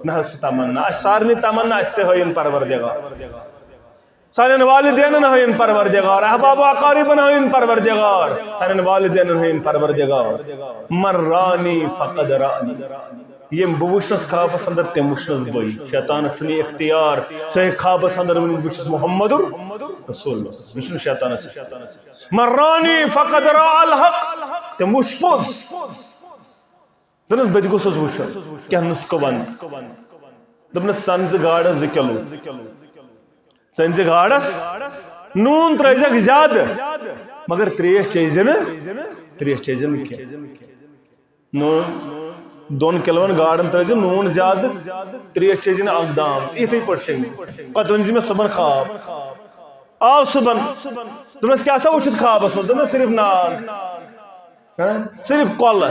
نہ حظ چھُ تمنا، اسہِ سارنٕے تمنا، اسہِ تہِ ہٲیِن پروردگار۔ سانٮ۪ن والدینن ہٲیِن پروردگار، احباب و اقاربن ہٲیِن پروردگار، سانٮ۪ن والدینن ہٲیِن پروردگار۔ من رانی فقد رانی۔ ییٚمۍ بہٕ وٕچھنس خوابس اندر، تٔمۍ وٕچھنس بٕے۔ شیطانس چھُنہٕ یہِ اختیار، سُہ ہیٚکہِ خوابس اندر ؤنِتھ، بہٕ چھُس محمد رسول اللہ۔ یہِ چھُنہٕ شیطانس۔ من رانی فقد را الحق۔ تٔمۍ وٕچھ پوٚز۔ دوٚپنَس، بہٕ تہِ گوٚژھُس وٕچھُن، کینٛہہ نُسخہٕ وَن۔ دوٚپنَس، ژَن زٕ گاڈَس زٕ کِلوٗ۔ ژَن زٕ گاڈَس نوٗن ترٛٲیزٮ۪کھ زیادٕ، مگر ترٛیش چیٚیہِ زِ نہٕ، ترٛیش چیٚیہِ زِ نہٕ کینٛہہ۔ نوٗن، دۄن کِلوَن گاڈَن ترٲیزِ نوٗن زیادٕ، ترٛیش چیٚزِ نہٕ اَکھ دام، یِتھَے پٲٹھۍ شۄنٛگزِ۔ پَتہٕ ؤنۍ زِ مےٚ صُبحن خواب۔ آو صُبحن، دوٚپنَس، "کیٛاہ سا وُچھُتھ خوابَس منٛز؟" دوٚپنَس، "صرف ناگ، ہاں، صرف کۄلہٕ،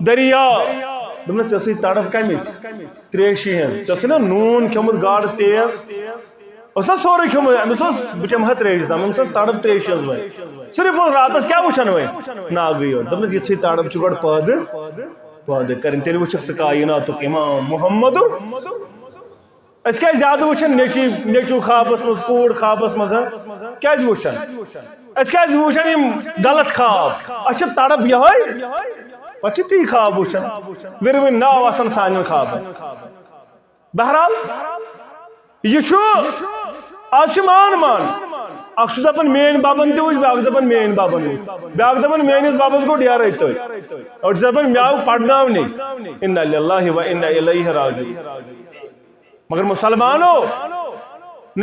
دٔریاو۔" دوٚپنَس، "ژےٚ ٲسٕے تڑپھ کَمِچ؟ ترٛیشہِ ہِنٛز۔ ژےٚ ٲسٕے نا نوٗن کھیوٚمُت گاڈٕ تیز؟" اوس نا سورُے کھیوٚمُت، أمِس اوس، بہٕ چٮ۪مہٕ ہا ترٛیشہِ دام، أمِس ٲس تڑپھ ترٛیشہِ ہٕنٛز وۄنۍ۔ صرف ووٚن، "راتَس کیٛاہ وٕچھَن وۄنۍ؟ ناگٕے یوت۔" دوٚپنَس، "یِژھٕے تڑپھ چھِ گۄڈٕ پٲدٕ، پٲدٕ کَرٕنۍ، تیٚلہِ وٕچھَکھ ژٕ کائناتُک امام محمد۔" أسۍ کیٛازِ زیادٕ وٕچھان نیٚچی، نیٚچوٗ خوابَس منٛز، کوٗر خوابَس منٛز، ہا؟ کیٛازِ وٕچھان؟ أسۍ کیٛازِ وٕچھان یِم غلط خواب؟ اَسہِ چھِ تڑپھ یِہوٚے، پَتہٕ چھِ تی خواب وٕچھان۔ وِرِ وِرِ ناو آسان سانٮ۪ن خوابَن۔ بہرحال، یہِ چھُ، آز چھِ مان مان۔ اَکھ چھُ دَپان، "میٛٲنۍ بَبَن تہِ وٕچھ"، بیٛاکھ دَپان، "میٛٲنۍ بَبَن وٕچھ"، بیٛاکھ دَپان، "میٛٲنِس بَبَس گوٚو ڈیرَے تٔتھۍ"۔ أڑۍ چھِ دَپان، "مےٚ آو پَرناونٕے"۔ انا للہ و انا الیہ راجعون۔ مگر مسلمانو،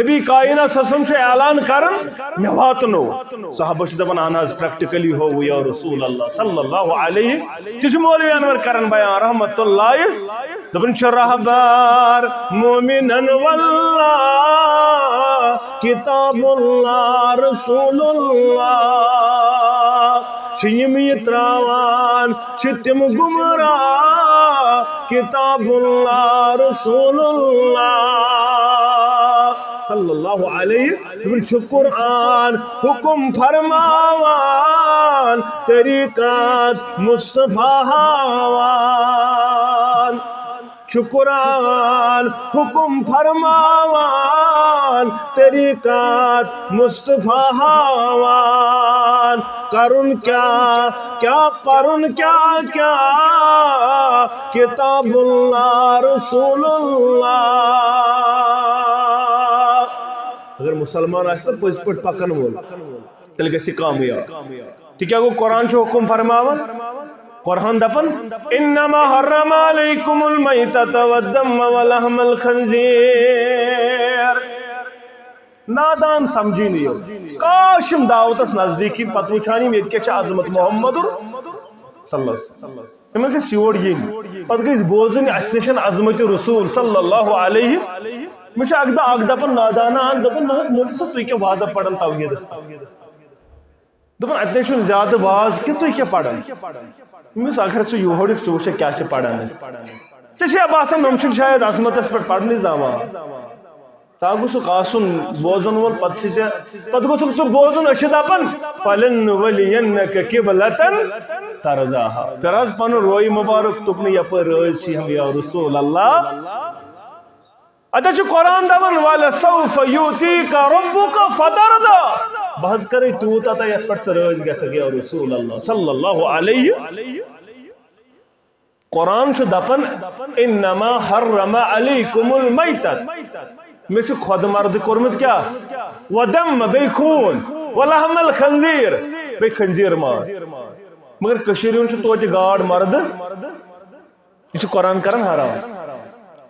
نبی کائنات صلی اللہ علیہ وسلم چھُ اعلان کران، "مےٚ واتنو۔" صحابہ چھِ دَپان، "اہن حظ، practically ہوو یا رسول اللہ صلی اللہ علیہ۔" تہِ چھُ مولوی انور کران بیان رحمت اللہ، دَپان چھُ، "رہبر مومنن واللہ، کتاب اللہ رسول اللہ، چھِ یِم یہِ تراوان، چھِ تِم گمراہ، کتاب اللہ رسول اللہ صلی اللہ علیہ وسلم چھُ قرآن حکم فرماوان، طریقت مصطفیٰ ہاوان۔ چھُ قرآن حکم فرماوان، طریقت مصطفیٰ ہاوان۔ کرُن کیٛاہ، کیٛاہ پرُن، کیٛاہ، کیٛاہ کتاب اللہ رسول اللہ۔ اگر مسلمان آسہِ نا پٔزۍ پٲٹھۍ پکن وول، تیٚلہِ گژھِ کامیاب۔ تہِ کیٛاہ گوٚو؟ قرآن چھُ حکم فرماوان۔ قرآن دپان، "انما حرم علیکم المیتۃ والدم ولحم الخنزیر۔" نادان سمجھی نہٕ یِم۔ کاش یِم دعوتس نزدیٖک یِن، پتہٕ وٕچھان یِم ییٚتہِ کیٛاہ چھِ عظمت محمد صلی اللہ علیہ وسلم۔ یِمن گژھِ یور یِنۍ۔ پتہٕ گژھِ بوزٕنۍ اَسہِ نِش عظمت رسول صلی اللہ علیہ۔ مےٚ چھُ اکھ دۄہ اکھ دپان نادانہ اکھ دپان، "نہ حظ، مولوی صٲب، تُہۍ کیٛاہ وازا پران توحیٖدس؟" دوٚپُن، "اَتہِ نَے چھُنہٕ زیادٕ واز کینٛہہ، تُہۍ کیٛاہ پَران؟" مےٚ ووٚنُس، "اگر ژٕ یوہُڑُکھ، ژٕ وٕچھکھ کیٛاہ چھِ پَران أسۍ۔ ژےٚ چھےٚ باسان، یِم چھِنہٕ شاید عظمتَس پٮ۪ٹھ پَرنٕے زانٛہہ واز؟ ژٕ ہا گوٚژھُکھ آسُن بوزَن وول، پَتہٕ چھِ ژےٚ، پَتہٕ گوٚژھُکھ ژٕ بوزُن، أسۍ چھِ دَپان، 'فلنولینک قبلة ترضاها'۔ پھِر حظ پَنُن روے مُبارک تُکنُے، یَپٲرۍ رٲضۍ چھِ ہم یا رسول اللہ۔" اتہِ چھُ قرآن دپان، "ولسوف یؤتیک ربک فترضی۔" بہٕ حظ کرے تیوٗت عطا یتھ پٮ۪ٹھ ژٕ رٲضۍ گژھکھ یا رسول اللہ صلی اللہ علیہ۔ قرآن چھُ دپان، "انما حرم علیکم المیتۃ۔" مےٚ چھُ خۄد مردٕ کوٚرمُت کیٛاہ؟ ودم، بیٚیہِ خوٗن، ولحم الخنزیر، بیٚیہِ خنزیر ماز۔ مگر کٔشیٖرِ ہُنٛد چھُ توتہِ گاڈ مردٕ۔ یہِ چھُ قرآن کران حرام۔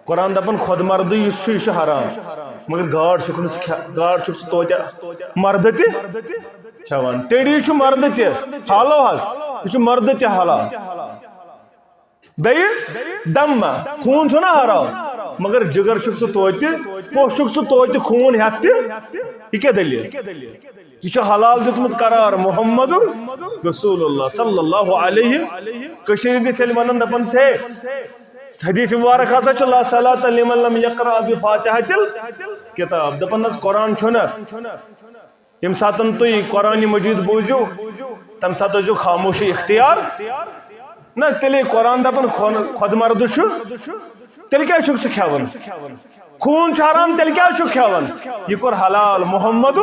قرآن دپان خۄد مردٕے یُس چھُ، یہِ چھُ حرام۔ مگر گاڈ چھُکھ نہٕ ژٕ کھے-، گاڈ چھُکھ ژٕ توتہِ مردٕ تہِ کھٮ۪وان۔ تیٚڑی چھُ مردٕ تہِ، حالو حظ، یہِ چھُ مردٕ تہِ حلال۔ بیٚیہِ دم، خوٗن چھُنہ حرام، مگر جگر چھُکھ ژٕ توتہِ، پوٚژھ چھُکھ ژٕ توتہِ خوٗن ہٮ۪تھ تہِ۔ یہِ کیٛاہ دٔلیٖل؟ یہِ چھُ حلال دیُتمُت قرار محمد رسول اللہ صلی اللہ علیہ۔ کٔشیٖرِ ہِنٛدِس ییٚلہِ وَنان دَپان چھِ، حدیث مبارک ہسا چھُ، "لا صلاۃ لمن لم یقرأ بفاتحۃ الکتاب"، دَپان حظ قرآن چھُنہٕ۔ ییٚمہِ ساتَن تُہۍ قرآنِ مجیٖد بوٗزِو، تَمہِ ساتہٕ ٲسۍزیو خاموشی اختیار۔ نہ، تیٚلے قرآن دَپان خۄن-، خۄد مردٕ چھُ، تیٚلہِ کیٛازِ چھُکھ ژٕ کھٮ۪وان؟ خوٗن چھُ حرام، تیٚلہِ کیٛازِ چھُکھ کھٮ۪وان؟ یہِ کوٚر حلال محمد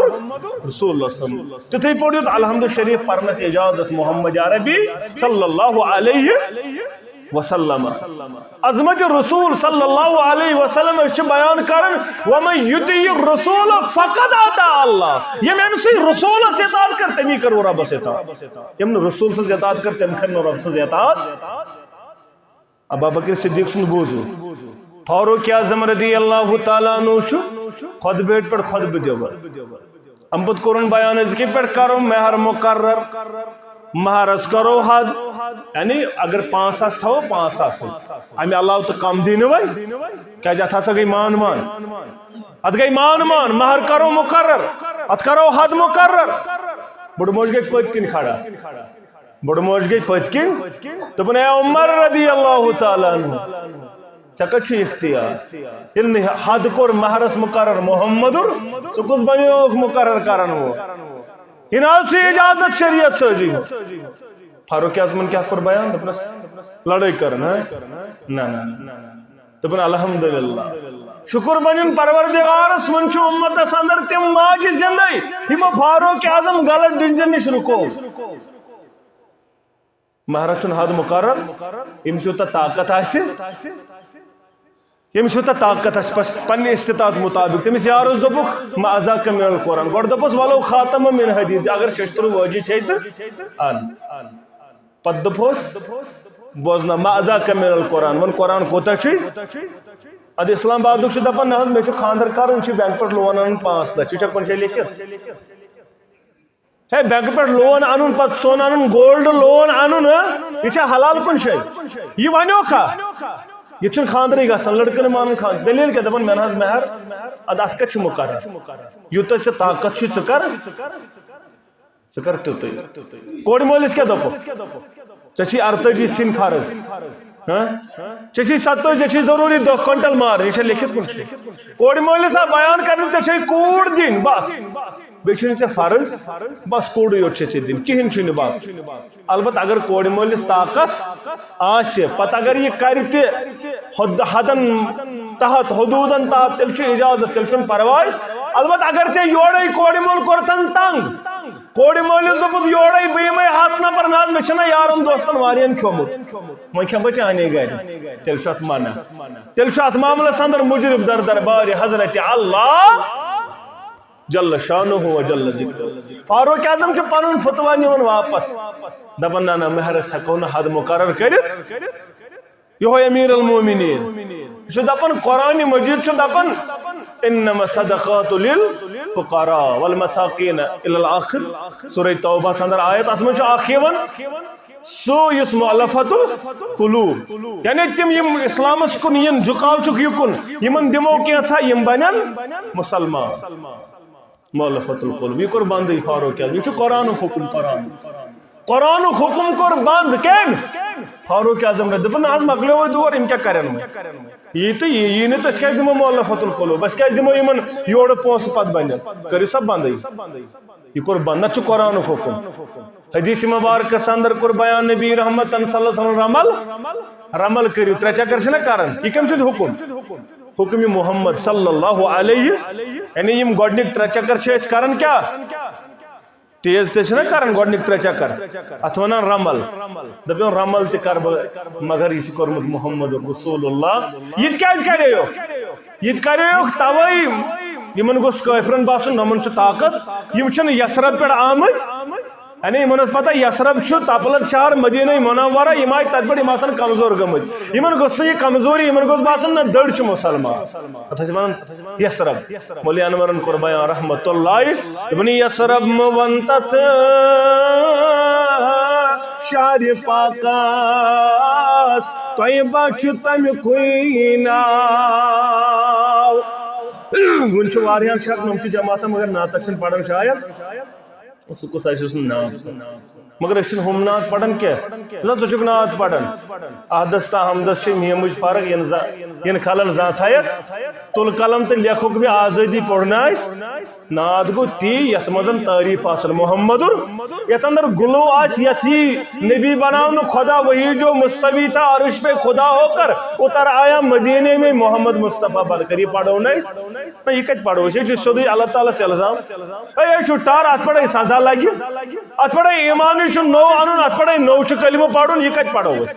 رسول اللہ صلی اللہ علیہ وسلم۔ تِتھٕے پٲٹھۍ دیُت الحمد شریف پرنس اجازت محمد عربی صلی اللہ علیہ وسلم۔ عظمت رسول صلی اللہ علیہ وسلم أسۍ چھِ بیان کران، "ومن یطع الرسول فقد اطاع اللہ"۔ ییٚمۍ أمۍ سٕے رسولس اطاعت کٔر، تٔمی کٔر رۄبس اطاعت۔ ییٚمۍ نہٕ رسول سٕنٛز اطاعت کٔر، تٔمۍ کٔر نہٕ رۄب سٕنٛز اطاعت۔ ابا بکر صدیق سُنٛد بوٗزِو، فاروق اعظم رضی اللہ تعالیٰ عنہ چھُ خطبہٕ پٮ۪ٹھ خطبہٕ دِوان۔ اَمہِ پتہٕ کوٚرُن بیان، أزکہِ پٮ۪ٹھ کرو مہر مقرر۔ مہرس کرو حد، یعنی اگر پانٛژھ ساس تھاوو، پانٛژھ ساس۔ امہِ علاوٕ تہٕ کم دی نہٕ وۄنۍ، کیازِ اتھ ہسا گٔے مان مان۔ اتھ گٔے مان مان، مہر کرو مقرر، اتھ کرو حد مقرر۔ بُڈٕ موج گٔے پٔتۍ کِنۍ کھڑا۔ بُڈٕ موج گٔے پٔتۍ کِنۍ۔ دوٚپُن، "اے عمر رضی اللہ تعالیٰ عنہ، ژےٚ کتہِ چھُ اختیار؟ ییٚلہِ نہٕ حد کوٚر مہرس مقرر محمدُر، ژٕ کُس بنیوکھ مقرر کرن وول؟ یہِ نہ حظ چھُ اجازت شریعت سٲزی ہُنٛد۔" فاروق اعظمن کیٛاہ کوٚر بیان؟ دوٚپنس، "لڑٲے کٔر نہ؟" نہ، نہ، نہ۔ دوٚپُن، "الحمدللہ، شُکر بنیُن پروردگارس، وۄنۍ چھُ اُمتس اندر تِم ماجہِ زندے، یِمو فاروق اعظم غلط decision نِش رُکو۔" مہرس چھُنہٕ حد مقرر، ییٚمِس یوٗتاہ طاقت آسہِ، ییٚمِس یوٗتاہ طاقت آسہِ، پس-، پننہِ استطاعت مطابق۔ تٔمِس یارس دوٚپُکھ، "ما ازاک من القرآن؟" گۄڈٕ دوٚپُس، "ولو خاتم من حدید، اگر شیٚشتٕروٗ وٲجی چھے تہٕ ان۔" پتہٕ دوٚپُس، "بوزنہ، ما ازاک من القرآن، وۄنۍ قرآن کوٗتاہ چھُے؟" ادٕ اسلام آبادُک چھُ دپان، "نہ حظ، مےٚ چھُ خانٛدر کرُن، یہِ چھُ بینک پٮ۪ٹھ لون انُن پانٛژھ لچھ، یہِ چھا کُنہِ جایہِ لیکھِتھ؟" ہے، بینکہٕ پٮ۪ٹھ لون انُن، پتہٕ سۄن انُن، gold loan انُن، ہہ؟ یہِ چھا حلال کُنہِ جایہِ؟ یہِ ونیوکھا؟ یہِ چھُنہٕ خانٛدرٕے گژھان، لڑکہٕ نہٕ مانان خانٛدر۔ دٔلیٖل کیٛاہ؟ دپان، "مےٚ نہ حظ مہر، ادٕ اتھ کتہِ چھُ مقرر؟ یوٗتاہ ژےٚ طاقت چھُے، ژٕ کر، ژٕ کر تیُتُے۔" کورِ مٲلِس کیٛاہ دوٚپُکھ؟ "ژےٚ چھی ارتٲجی سِنۍ فرض، ہہ؟ ژےٚ چھی ستٲجی، ژےٚ چھی ضروٗری دَہ کوینٹل مہر، یہِ چھا لیکھِتھ کُنہِ جایہِ؟" کورِ مٲلِس آو بیان کرنہٕ، "ژےٚ چھے کوٗر دِنۍ، بس۔" بیٚیہِ چھُنہٕ ژےٚ فرض، بس کوٗرُے یوت چھےٚ ژےٚ دِنۍ، کِہیٖنۍ چھُنہٕ باقٕے۔ البتہٕ اگر کورِ مٲلِس طاقت آسہِ، پتہٕ اگر یہِ کرِ تہِ حد-، حدن تحت، حدوٗدن تحت، تیٚلہِ چھُ اجازت، تیٚلہِ چھُنہٕ پرواے۔ البتہٕ اگر ژےٚ یورَے کورِ مول کوٚرتن تنگ، کورِ مٲلِس دوٚپُس، "یورَے بہٕ یِمَے ہتھ نفر، نہ حظ، مےٚ چھُنہ یارن دوستن واریاہن کھیوٚمُت، وۄنۍ کھٮ۪مہٕ بہٕ چانے گرِ"، تیٚلہِ چھُ اتھ منع۔ تیٚلہِ چھُ اتھ معاملس اندر مجرم در دربارِ حضرت اللہ جل شانہ و جل ذکرہ۔ فاروق اعظم چھُ پنُن فتویٰ نِوان واپس، دپان، "نہ، نہ، مہرس ہٮ۪کو نہٕ حد مقرر کٔرِتھ۔ یہوے امیر المومنین چھُ دپان، قرآن مجید چھُ دپان، 'انما الصدقات للفقراء والمساکین' الی الآخر۔ سورہ توبہ اندر آیت، اتھ منٛز چھُ اکھ یِوان، سُہ یُس مؤلفۃ القلوب، یعنی تِم یِم اسلامس کُن یِن، جُکاو چھُکھ یہِ کُن، یِمن دِمو کینٛژھا، یِم بنن مسلمان۔ مؤلفۃ القلوب، یہِ کوٚر بندٕے فاروق اعظم۔ یہِ چھُ قرآنُک حُکُم، قرآن۔ قرآنُک حُکُم کوٚر بند۔ کٔمۍ؟ فاروق اعظم۔ دوٚپُن، "نہ حظ، مۄکلیو وۄنۍ دور، یِم کیٛاہ کرن وۄنۍ؟ یی تہٕ یی، یی نہٕ تہٕ أسۍ کیٛازِ دِمو مؤلفۃ القلوب؟ أسۍ کیٛازِ دِمو یِمن یورٕ پونٛسہٕ پتہٕ بنہِ؟ کٔرِو سا بندٕے۔" یہِ کوٚر بند، نتہٕ چھُ قرآنُک حُکُم۔ حدیث مبارکس اندر کوٚر بیان نبی رحمتن صلی اللہ علیہ وسلم، رمل، رمل کٔرِو، ترٛےٚ چکر چھِنہ کران، یہِ کٔمۍ سُنٛد حُکُم؟ حُکُم محمد صلی اللہ علیہ، یعنی یِم گۄڈٕنِکۍ ترٛےٚ چکر چھِ أسۍ کران کیٛاہ؟ تیز تیز چھِنہ کران گۄڈٕنِکۍ ترٛےٚ چکر، اتھ ونان رمل۔ دپیو، "رمل تہِ کرٕ بہٕ، مگر یہِ چھُ کوٚرمُت محمد رسول اللہ۔" یہِ تہِ کیٛازِ کریو؟ یہِ تہِ کریو توے، یِمن گوٚژھ کٲفرن باسُن، یِمن چھُ طاقت، یِم چھِنہٕ یثرب پٮ۪ٹھ آمٕتۍ۔ یعنی یِمن ٲس پتہ یثرب چھُ تپلت شہر مدینہ منورہ، یِم آیہِ تتہِ پٮ۪ٹھ، یِم آسن کمزور گٔمٕتۍ۔ یِمن گوٚژھ نہٕ یہِ کمزوری، یِمن گوٚژھ باسُن نہ دٔڑ چھِ مسلمان۔ اتھ ٲسۍ ونان یثرب۔ مولوی انورن کوٚر بیان رحمت اللہ، دوٚپُن، یثرب مہٕ ون تتھ شہرِ پاکس، طیبہ چھُ تمیُکُے ناو۔ وُنہِ چھُ واریاہن شک، یِم چھِ جماعتن مگر نعتس چھِنہٕ پران شاید۔ سُہ کُس آسہِ یُس نہٕ نعت پرِ؟ مگر أسۍ چھِنہٕ ہُم نعت پران کینٛہہ۔ نہ، ژٕ چھُکھ نعت پران۔ احدس تہٕ احمدس چھِ نیمٕچ فرق، یِن زا-، یِن خلل زانٛہہ تھایَکھ۔ تُل قلم تہٕ لیکھُکھ مےٚ آزٲدی پوٚر نہٕ آسہِ۔ نعت گوٚو تی یَتھ منٛز تعریٖف آسن محمدُر، یَتھ اندر گلو آسہِ، یَتھ یی نبی بناونہٕ خدا، وہی جو مستوی تھا عرش پہ خدا ہو کر اتر آیا مدینے میں محمد مصطفیٰ بن کر۔ یہِ پرو نہٕ أسۍ۔ نہ، یہِ کتہِ پرو أسۍ؟ یہِ چھُ سیوٚدُے اللہ تعالیٰ ہس الزام۔ ہے، یہِ چھُ ٹر، اتھ پٮ۪ٹھ ہے سزا لگہِ۔ اتھ پٮ۪ٹھ ہے ایمانٕے چھُ نوٚو انُن، اتھ پٮ۪ٹھ ہے نوٚو چھُ کلمہٕ پرُن، یہِ کتہِ پرو أسۍ؟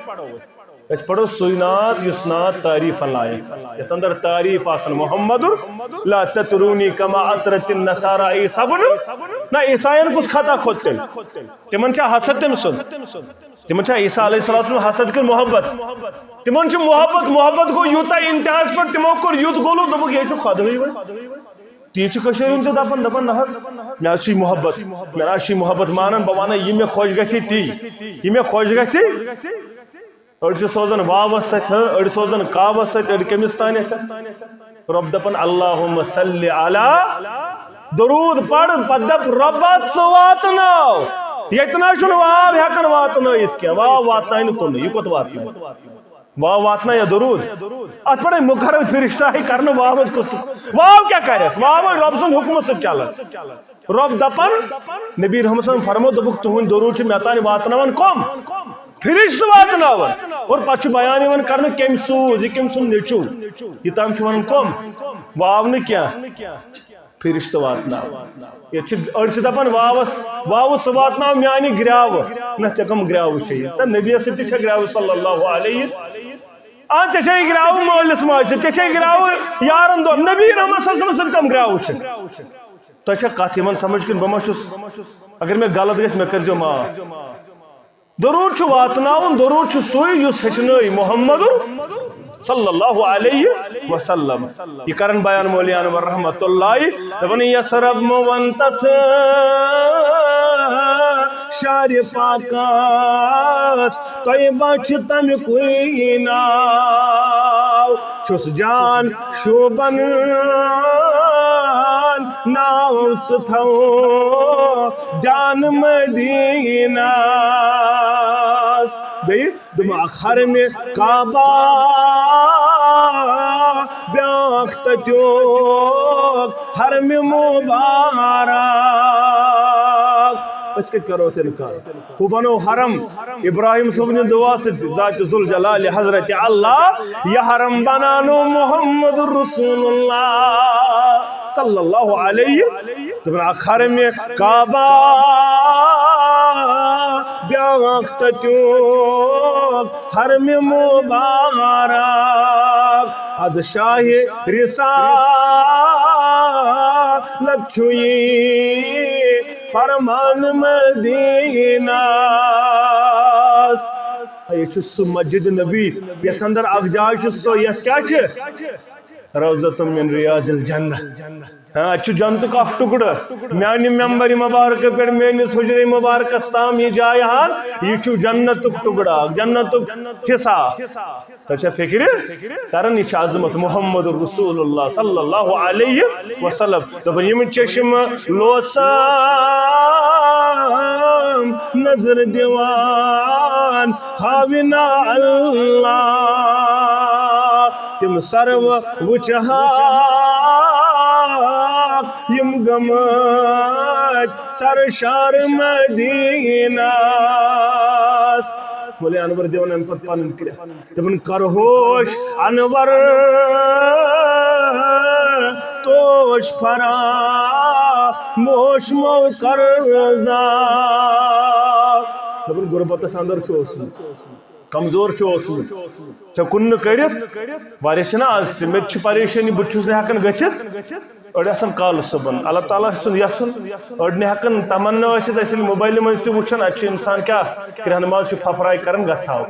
أسۍ پرو سُے نعت، یُس نعت تعریٖف لایق آسہِ۔ یتھ اندر تعریٖف آسن محمدُر، لا تطرونی کما اطرت النصارى عیسیٰ ابن۔ نہ، عیساین کُس خطا کھوٚت تیٚلہِ؟ تِمن چھا حسد تٔمۍ سُنٛد؟ تِمن چھا عیسیٰ علیہ الصلوۃ والسلام حسد کِنہٕ محبت؟ تِمن چھُ محبت، محبت گوٚو یوٗتاہ انتہاہس پٮ۪ٹھ، تِمو کوٚر یُتھ غلو، دوٚپُکھ، "یہِ چھُ خۄدہٕے وۄنۍ۔" تی چھِ کٔشیٖرِ ہُنٛد تہِ دَپان، دَپان، نہ حظ، مےٚ حظ چھُے محبت، مےٚ حظ چھُے محبت مانان، بہٕ وَنَے یہِ مےٚ خۄش گژھِ تی، یہِ مےٚ خۄش گژھِ۔ أڑۍ چھِ سوزان واوَس سۭتۍ، ہاں، أڑۍ سوزان کاوَس سۭتۍ، أڑۍ کٔمِس تانٮ۪تھ۔ رۄب دَپان، اللہم صلی علی، درود پَر، پَتہٕ دَپ، رۄبا، ژٕ واتناو۔ ییٚتہِ نہ چھُنہٕ واو ہٮ۪کان واتنٲیِتھ کینٛہہ، واو واتناوِ نہٕ کُنُے، یہِ کوٚت واتناوِ؟ واو واتناوِ یا درود؟ اَتھ پٮ۪ٹھ مُقرر فرشتہ ہے کَرنہٕ واوَس کُس تہٕ واو کیٛاہ کَرٮ۪س؟ واو ہے رۄب سُنٛد حُکمہٕ سۭتۍ چَلان۔ رۄب دَپان، نبی رحمت صلی اللہ علیہ وسلم فرمو، دوٚپُکھ، تُہُنٛد درود چھُ مےٚ تام واتناوان کۄم؟ فرشتہٕ واتناوان۔ اور پتہٕ چھُ بیان یِوان کرنہٕ، کٔمۍ سوٗز، یہِ کٔمۍ سُنٛد نیٚچوٗ؟ یہِ تام چھُ وَنان کۄم؟ واو نہٕ کینٛہہ، فرشتہٕ واتناوان۔ ییٚتہِ چھِ أڑۍ چھِ دَپان واوَس، واوٕ ژٕ واتناو میانہِ گرٛاوٕ۔ نہ، ژےٚ کَم گرٛاوٕ چھےٚ یہِ؟ تہٕ نبیَس سۭتۍ تہِ چھےٚ گرٛاوٕ صلی اللہ علیہ۔ آ، ژےٚ چھےٚ گرٛاوٕ مٲلِس ماجہِ سۭتۍ، ژےٚ چھےٚ گرٛاوٕ یارَن دوستن۔ نبی رحمت صلی اللہ علیہ وسلم سۭتۍ کَم گرٛاوٕ چھِ؟ تۄہہِ چھا کتھ یِوان سمجھ کِنہٕ بہٕ ما چھُس، اگر مےٚ غلط گژھِ، مےٚ کٔرۍزیو معاف۔ درود چھُ واتناوُن، درود چھُ سُے یُس ہیٚچھنٲے محمد صلی اللہ علیہ وسلم۔ یہِ کرن بیان مولوی انور رحمت اللہ، دپان، یس رب مو ون تتھ شارِ پاکس، طیبہ چھُ تمیُکُے ناو۔ چھُس جان شوٗبن ناو ژٕ تھاو جان مدینس۔ بیٚیہِ دوٚپُن، اکھ حرمِ کعبہ، بیٛاکھ تتیُک حرمِ مبارک۔ أسۍ کتہِ کرو تیٚلہِ کتھ؟ ہُہ بنو حرم ابراہیم صٲبنہِ دعا سۭتۍ، ذات ذوالجلال حضرت اللہ، یہِ حرم بنانو محمد رسول اللہ صلی اللہ علیہ۔ دپان، اکھ حرمِ کعبہ، بیٛاکھ تتیُک حرمِ مبارک۔ از شاہِ رسالت چھُ یہِ فرمان مدینس۔ یہِ چھُ سُہ مسجد نبی یتھ اندر اکھ جاے چھِ، سۄ یۄس کیٛاہ چھِ؟ روضۃ من ریاض الجنہ۔ ہاں، اتہِ چھُ جنتُک اکھ ٹُکڑٕ۔ میانہِ ممبرِ مبارکہٕ پٮ۪ٹھ میٲنِس حجرے مبارکس تام یہِ جاے ہان، یہِ چھُ جنتُک ٹُکڑٕ اکھ، جنتُک حصہٕ اکھ۔ تۄہہِ چھا فِکرِ تران، یہِ چھِ عظمت محمد رسول اللہ صلی اللہ علیہ وسلم۔ دپان، یِم چشم لوسان نظر دِوان ہاوِ نا اللہ، تِم سرو وٕچھِ ہا یِم گٔمٕتۍ سرشار مدینس۔ مولوی انور دِوان امہِ پتہٕ پنٕنۍ کرٛٮ۪کھ۔ دپان، کرہوش انور توش فراموش مو کرزا۔ دپان، غربتس اندر چھُ اوسمُت، کمزور چھُ اوسمُت، ہیوٚکُن نہٕ کٔرِتھ۔ واریاہ چھِنہ آز تہِ، مےٚ تہِ چھِ پریشٲنی، بہٕ تہِ چھُس نہٕ ہٮ۪کان گٔژھِتھ۔ أڑۍ آسان کالہٕ صُبحن، اللہ تعالیٰ سُنٛد یَژھُن، أڑۍ نہٕ ہٮ۪کان تمنا ٲسِتھ، أسۍ ییٚلہِ موبایلہِ منٛز تہِ وٕچھان، اَتہِ چھُ اِنسان کیٛاہ کرٛٮ۪ہنہٕ ماز چھُ پھۄپھراے کران، گژھہو۔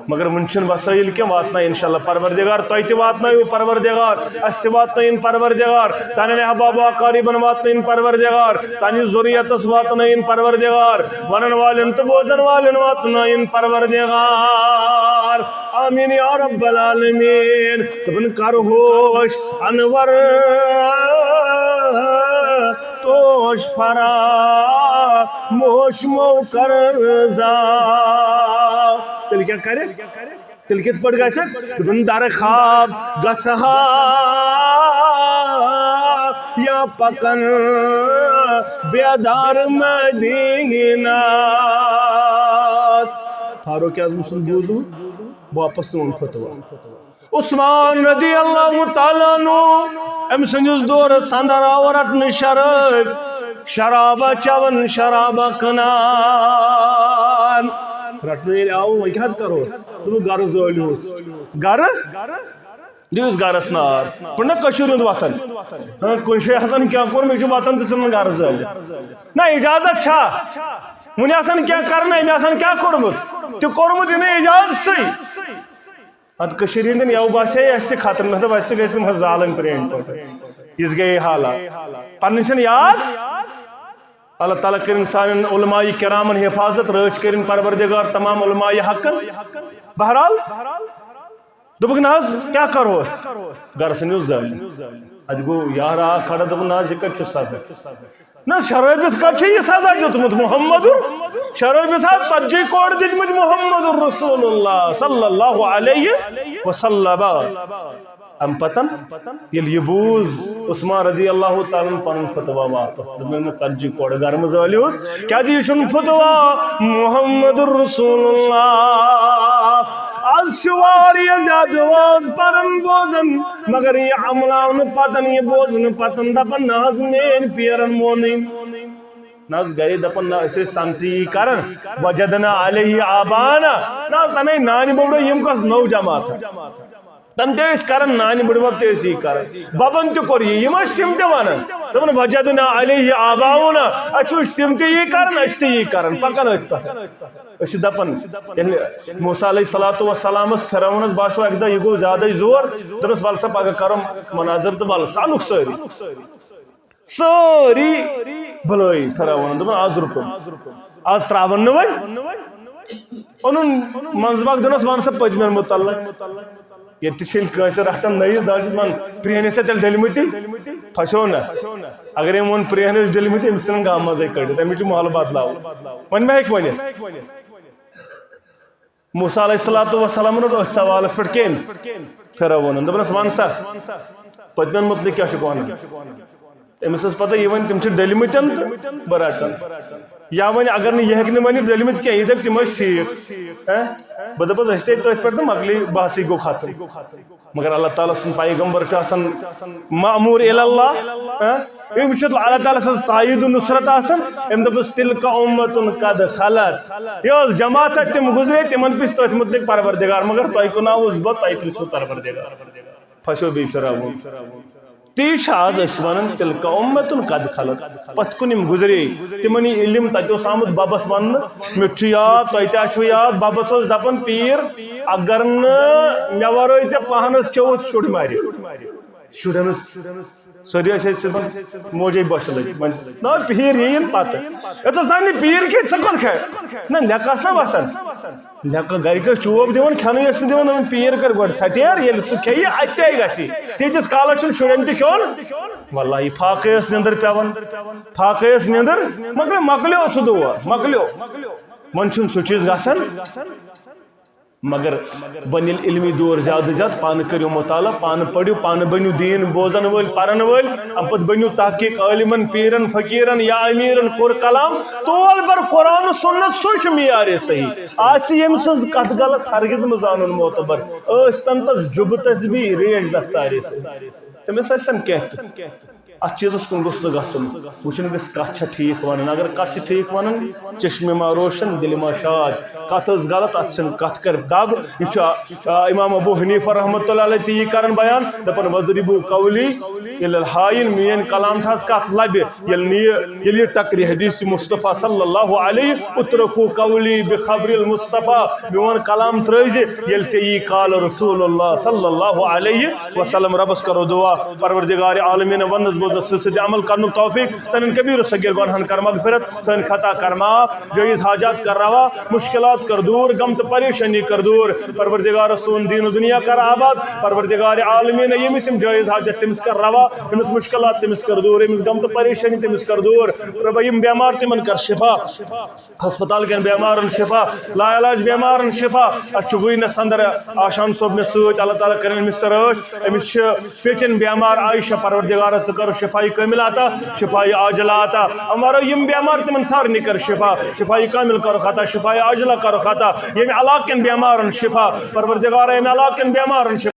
مگر وٕنہِ چھِنہٕ وسٲیِل کینٛہہ، واتناے اِنشاءاللہ پروردگار، تۄہہِ تہِ واتنٲیِو پروردگار، اَسہِ تہِ واتنٲیِن پروردگار، سانٮ۪ن احباب و اقاربن واتنٲیِن پروردگار، سانہِ ذُریتس واتنٲیِن پروردگار، ونن والٮ۪ن تہٕ بوزن والٮ۪ن واتنٲیِن پروردگار۔ آمین یا رب العالمین۔ دپان، کرہوش انور توش فراموش مو کرزا۔ تیٚلہِ کیٛاہ کرِ؟ تیٚلہِ کِتھ پٲٹھۍ گژھِ؟ دپان، در خواب گژھٕ ہا یا پکن بیدار مدینس۔ فاروق اعظم سُنٛد بوٗزمُت، واپس سون فتویٰ۔ عثمان رضی اللہ تعالیٰ عنہ، أمۍ سٕنٛدِس دورس اندر آو رٹنہٕ شرٲبۍ، شرابہ چٮ۪وان، شرابہ کٕنان۔ رٹنہٕ ییٚلہِ آو، وۄنۍ کیٛاہ حظ کروس؟ دوٚپُکھ، گرٕ زٲلِوس۔ گرٕ؟ دِیُس گرس نار۔ پٲٹھۍ نہ کٔشیٖرِ ہُنٛد وطن۔ ہاں، کُنہِ جایہِ آسان کینٛہہ کوٚرمُت، یہِ چھُ وطن تہٕ ژھٕنان گرٕ زٲلِتھ۔ نہ، اجازت چھا؟ وُنہِ آسان کینٛہہ کرنَے، مےٚ آسان کیٛاہ کوٚرمُت؟ تہِ کوٚرمُت یہِ نہٕ اجازتٕے۔ اتھ کٔشیٖرِ ہٕنٛدٮ۪ن یَوٕ باسے اَسہِ تہِ خطرٕ، مےٚ دوٚپ، اَسہِ تہِ گژھِ تِم حظ زالٕنۍ پرٛٲنۍ پٲٹھۍ۔ یِژھ گٔیے حالات۔ پنٕنۍ چھَنہٕ یاد۔ اللہ تعالیٰ کٔرِن سانٮ۪ن علماء کرامن حفاظت، رٲچھ کٔرِن پروردگار تمام علماء حقن۔ بہرحال، دوٚپُکھ، "نہ حظ، کیٛاہ کرہوس؟" گرس أنِو زٲلِتھ۔ اَتہِ گوٚو یارٕ اکھ کھڑا، دوٚپُن، "نہ حظ، یہِ کتہِ چھُ سزا؟ نہ حظ، شرٲبِس کتہِ چھُ یہِ سزا دیُتمُت محمد؟ شرٲبِس حظ ژتجی کورِ دِتمٕتۍ محمد رسول اللہ صلی اللہ علیہ وسلم۔" امہِ پتن ییٚلہِ یہِ بوٗز عثمان رضی اللہ تعالیٰ عنہ پنُن فتوا واپس، دوٚپُن، "نہ، ژتجی کورِ گرٕ منٛز زٲلِوس، کیٛازِ یہِ چھُنہٕ فتوا محمد رسول اللہ۔ از چھِ واریاہ زیادٕ واز پران بوزان، مگر یہِ عملاونہٕ پتن، یہِ بوزنہٕ پتن دپان، نہ حظ، میٲنۍ پیرن مونٕے۔" نہ حظ، گرے دپان، نہ، أسۍ ٲسۍ تنہٕ تہِ یی کران، وجدنا علیہ آبانا۔ نہ حظ، تنہٕ نانہِ بٔڈبب، یِم کۄس نٔو جماعت؟ تنہٕ تہِ ٲسۍ کران، نانہِ بٔڈبب تہِ ٲسۍ یی کران۔ ببن تہِ کوٚر یی، یِم ٲسۍ تِم تہِ ونان۔ دپان، وجدنا علیہ آباؤنا، اَسہِ وٕچھ تِم تہِ یی کران، أسۍ تہِ یی کران، پکان أتھۍ پٮ۪ٹھ۔ أسۍ چھِ دپان، ییٚلہِ موسیٰ علیہ الصلوۃ والسلامس فرعونس باسیو اکہِ دۄہ یہِ گوٚو زیادَے زور، دوٚپنس، ول سا پگاہ کرو مناظر تہٕ ول سا انُکھ سٲری۔ سٲری بُلٲوِتھ فرعونن، دوٚپُن، "از رُکُن، از ترٛاوَن نہٕ وۄنۍ۔" اوٚنُن منٛزباگ، دوٚپنَس، "وَن سا پٔتمٮ۪ن مُتعلق۔" ییٚتہِ تہِ چھِ ییٚلہِ کٲنٛسہِ رَٹَن نٔیِس، دَپان چھِس، "وَن، پرٛٲنِس چھا تیٚلہِ ڈٔلمٕتی؟" پھسیو نہ۔ اگر أمۍ ووٚن، "پرٛٲنِس ڈٔلمٕتی"، أمِس ژھٕنن گامہٕ منٛزٕے کٔڑِتھ، أمِس چھُ ماحول بدلاوُن۔ وۄنۍ ما ہیٚکہِ ؤنِتھ؟ موسیٰ علیہ الصلوۃ والسلام روٚٹ أتھۍ سوالس پٮ۪ٹھ کٔمۍ؟ فرعونن۔ دوٚپنس، "وَن سا، پٔتمٮ۪ن مُتعلِق کیٛاہ چھُکھ وَنان؟" أمِس ٲس پتہ، یہِ وَنہِ تِم چھِ ڈٔلمٕتٮ۪ن تہٕ بہٕ رَٹَن۔ یا وَنہِ اگر نہٕ یہِ ہیٚکہِ نہٕ ؤنِتھ ڈٔلمٕتۍ کینٛہہ، یہِ دَپہِ تِمن چھِ ٹھیٖک۔ ہہ؟ بہٕ دَپَس، أسۍ تہِ تٔتھۍ پٮ۪ٹھ تہٕ مۄکلے، بحثٕے گوٚو ختم۔ مگر اللہ تعالیٰ سُنٛد پیغمبر چھُ آسان مأمور الی اللہ، ہہ؟ أمِس چھُ اللہ تعالیٰ سٕنٛز تائید و نصرت آسان۔ أمۍ دوٚپُس، "تلک امۃ قد خلت"، یہِ ٲس جماعت، تِم گُزرے، تِمن پرٛژھ تٔتھۍ مُتعلِق پروردگار، مگر تۄہہِ کُن آوُس بہٕ، تۄہہِ پرٛژھوٕ پروردگار۔ پھسیو بیٚیہِ فرعون۔ تی چھِ آز أسۍ وَنان، "تلک امۃ قد خلت"، پتھ کُن یِم گُزرے، تِمن یہِ علم، تَتہِ اوس آمُت بَبَس وَننہٕ، مےٚ چھُ یاد، تۄہہِ تہِ آسِوٕ یاد، بَبَس اوس دَپان، "پیٖر، اگر نہٕ مےٚ وَرٲے ژےٚ پانَس کھیوٚوُتھ، شُرۍ مَرِ۔" شُرٮ۪ن ٲس سٲری ٲسۍ أسۍ دَپان، "موجے بۄچھِ لٔج"۔ وۄنۍ نہ، پیٖر یِیِن پَتہٕ۔ یَتھ اوس نہٕ پیٖر کینٛہہ، ژٕ کوٚت کھےٚ؟ نہ، لیٚکہٕ آسہٕ نہ وَسان۔ لیٚکہٕ گَرِکۍ ٲسۍ چوب دِوان، کھٮ۪نٕے ٲسۍ نہٕ دِوان، دَپان، "پیٖر کَر گۄڈٕ ژھٹیر، ییٚلہِ سُہ کھیٚیہِ، اَتہِ تہِ آسہِ۔" تیٖتِس کالَس چھُنہٕ شُرٮ۪ن تہِ کھیوٚن۔ واللہ، یہِ فاقے ٲس نِندٕر پٮ۪وان، فاقے ٲس نِندٕر، مۄکلیو، مۄکلیو سُہ دور، مۄکلیو۔ وۄنۍ چھُنہٕ سُہ چیٖز گژھان۔ مگر وۄنۍ ییٚلہِ علمی دور زیادٕ زیادٕ، پانہٕ کٔرِو مطالعہ، پانہٕ پٔرِو، پانہٕ بٔنِو دیٖن بوزن وٲلۍ، پرن وٲلۍ، اَمہِ پتہٕ بٔنِو تحقیق عٲلمن، پیٖرن، فقیٖرن یا امیٖرن کوٚر کلام، تول بر قرآن و سنت، سُے چھُ معیار صحیح۔ آسہِ ییٚمہِ سٕنٛز کتھ غلط، ہرگز نہٕ زانُن معتبر، ٲسۍ تن تس جُبہٕ تسبیح ریش دستارِ سۭتۍ، تٔمِس ٲسۍ تن کینٛہہ تہِ۔ اتھ چیٖزس کُن گوٚژھ نہٕ گژھُن۔ وٕچھُن گژھِ کتھ چھےٚ ٹھیٖک ونان۔ اگر کتھ چھِ ٹھیٖک ونان، چشمِ ما روشن، دِلِ ما شاد۔ کتھ ٲس غلط، اتھ ژھٕن کتھ کر دب۔ یہِ چھُ، آ، امام ابو حنیفہ رحمۃ اللہ علیہ تہِ یی کران بیان، دپان، "وضربوا قولی الی الحائن"، میٲنۍ کلام تھاس کتھ لبہِ، ییٚلہِ نہٕ یہِ، ییٚلہِ یہِ ٹکرِ حدیث مصطفیٰ صلی اللہ علیہ، "اترکوا قولی بخبر المصطفیٰ"، میون کلام ترٲوزِ، ییٚلہِ ژےٚ یی قال رسول اللہ صلی اللہ علیہ وسلم۔ ربس کرو دعا، پروردگار عالمین ونس بوزس سۭتۍ سۭتۍ عمل کرنُک توفیق، سانٮ۪ن کبیر و صغیر گناہن کر مغفرت، سٲنۍ خطا کر معاف، جٲیز حاجات کر روا، مشکلات کر دور، غم تہٕ پریشانی کر دور۔ پروردگار سون دین و دنیا کر آباد، پروردگار عالمین ییٚمِس یِم جٲیز حاجت تٔمِس کر روا، ییٚمِس مشکلات تٔمِس کر دور، ییٚمِس غم تہٕ پریشانی تٔمِس کر دور۔ رۄبا، یِم بیمار تِمن کر شفا۔ ہسپتال کٮ۪ن بیمارن شفا، لا علاج بیمارن شفا۔ اَسہِ چھُ وٕنۍ نَس اندر آشان صٲب مےٚ سۭتۍ، اللہ تعالیٰ کٔرِنۍ أمِس تہِ رٲچھ۔ أمِس چھِ پیٚچن بیمار عائشہ، پروردگارا ژٕ کر شفای کامل عطا، شفای عاجلہ عطا۔ اَمہِ ورٲے یِم بیمار تِمن سارنٕے کر شفا، شفای کامل کرُکھ عطا، شفای عاجلہ کرُکھ عطا۔ ییٚمہِ علاقہٕ کٮ۪ن بیمارن شفا، پروردگارا ییٚمہِ علاقہٕ کٮ۪ن بیمارن شفا۔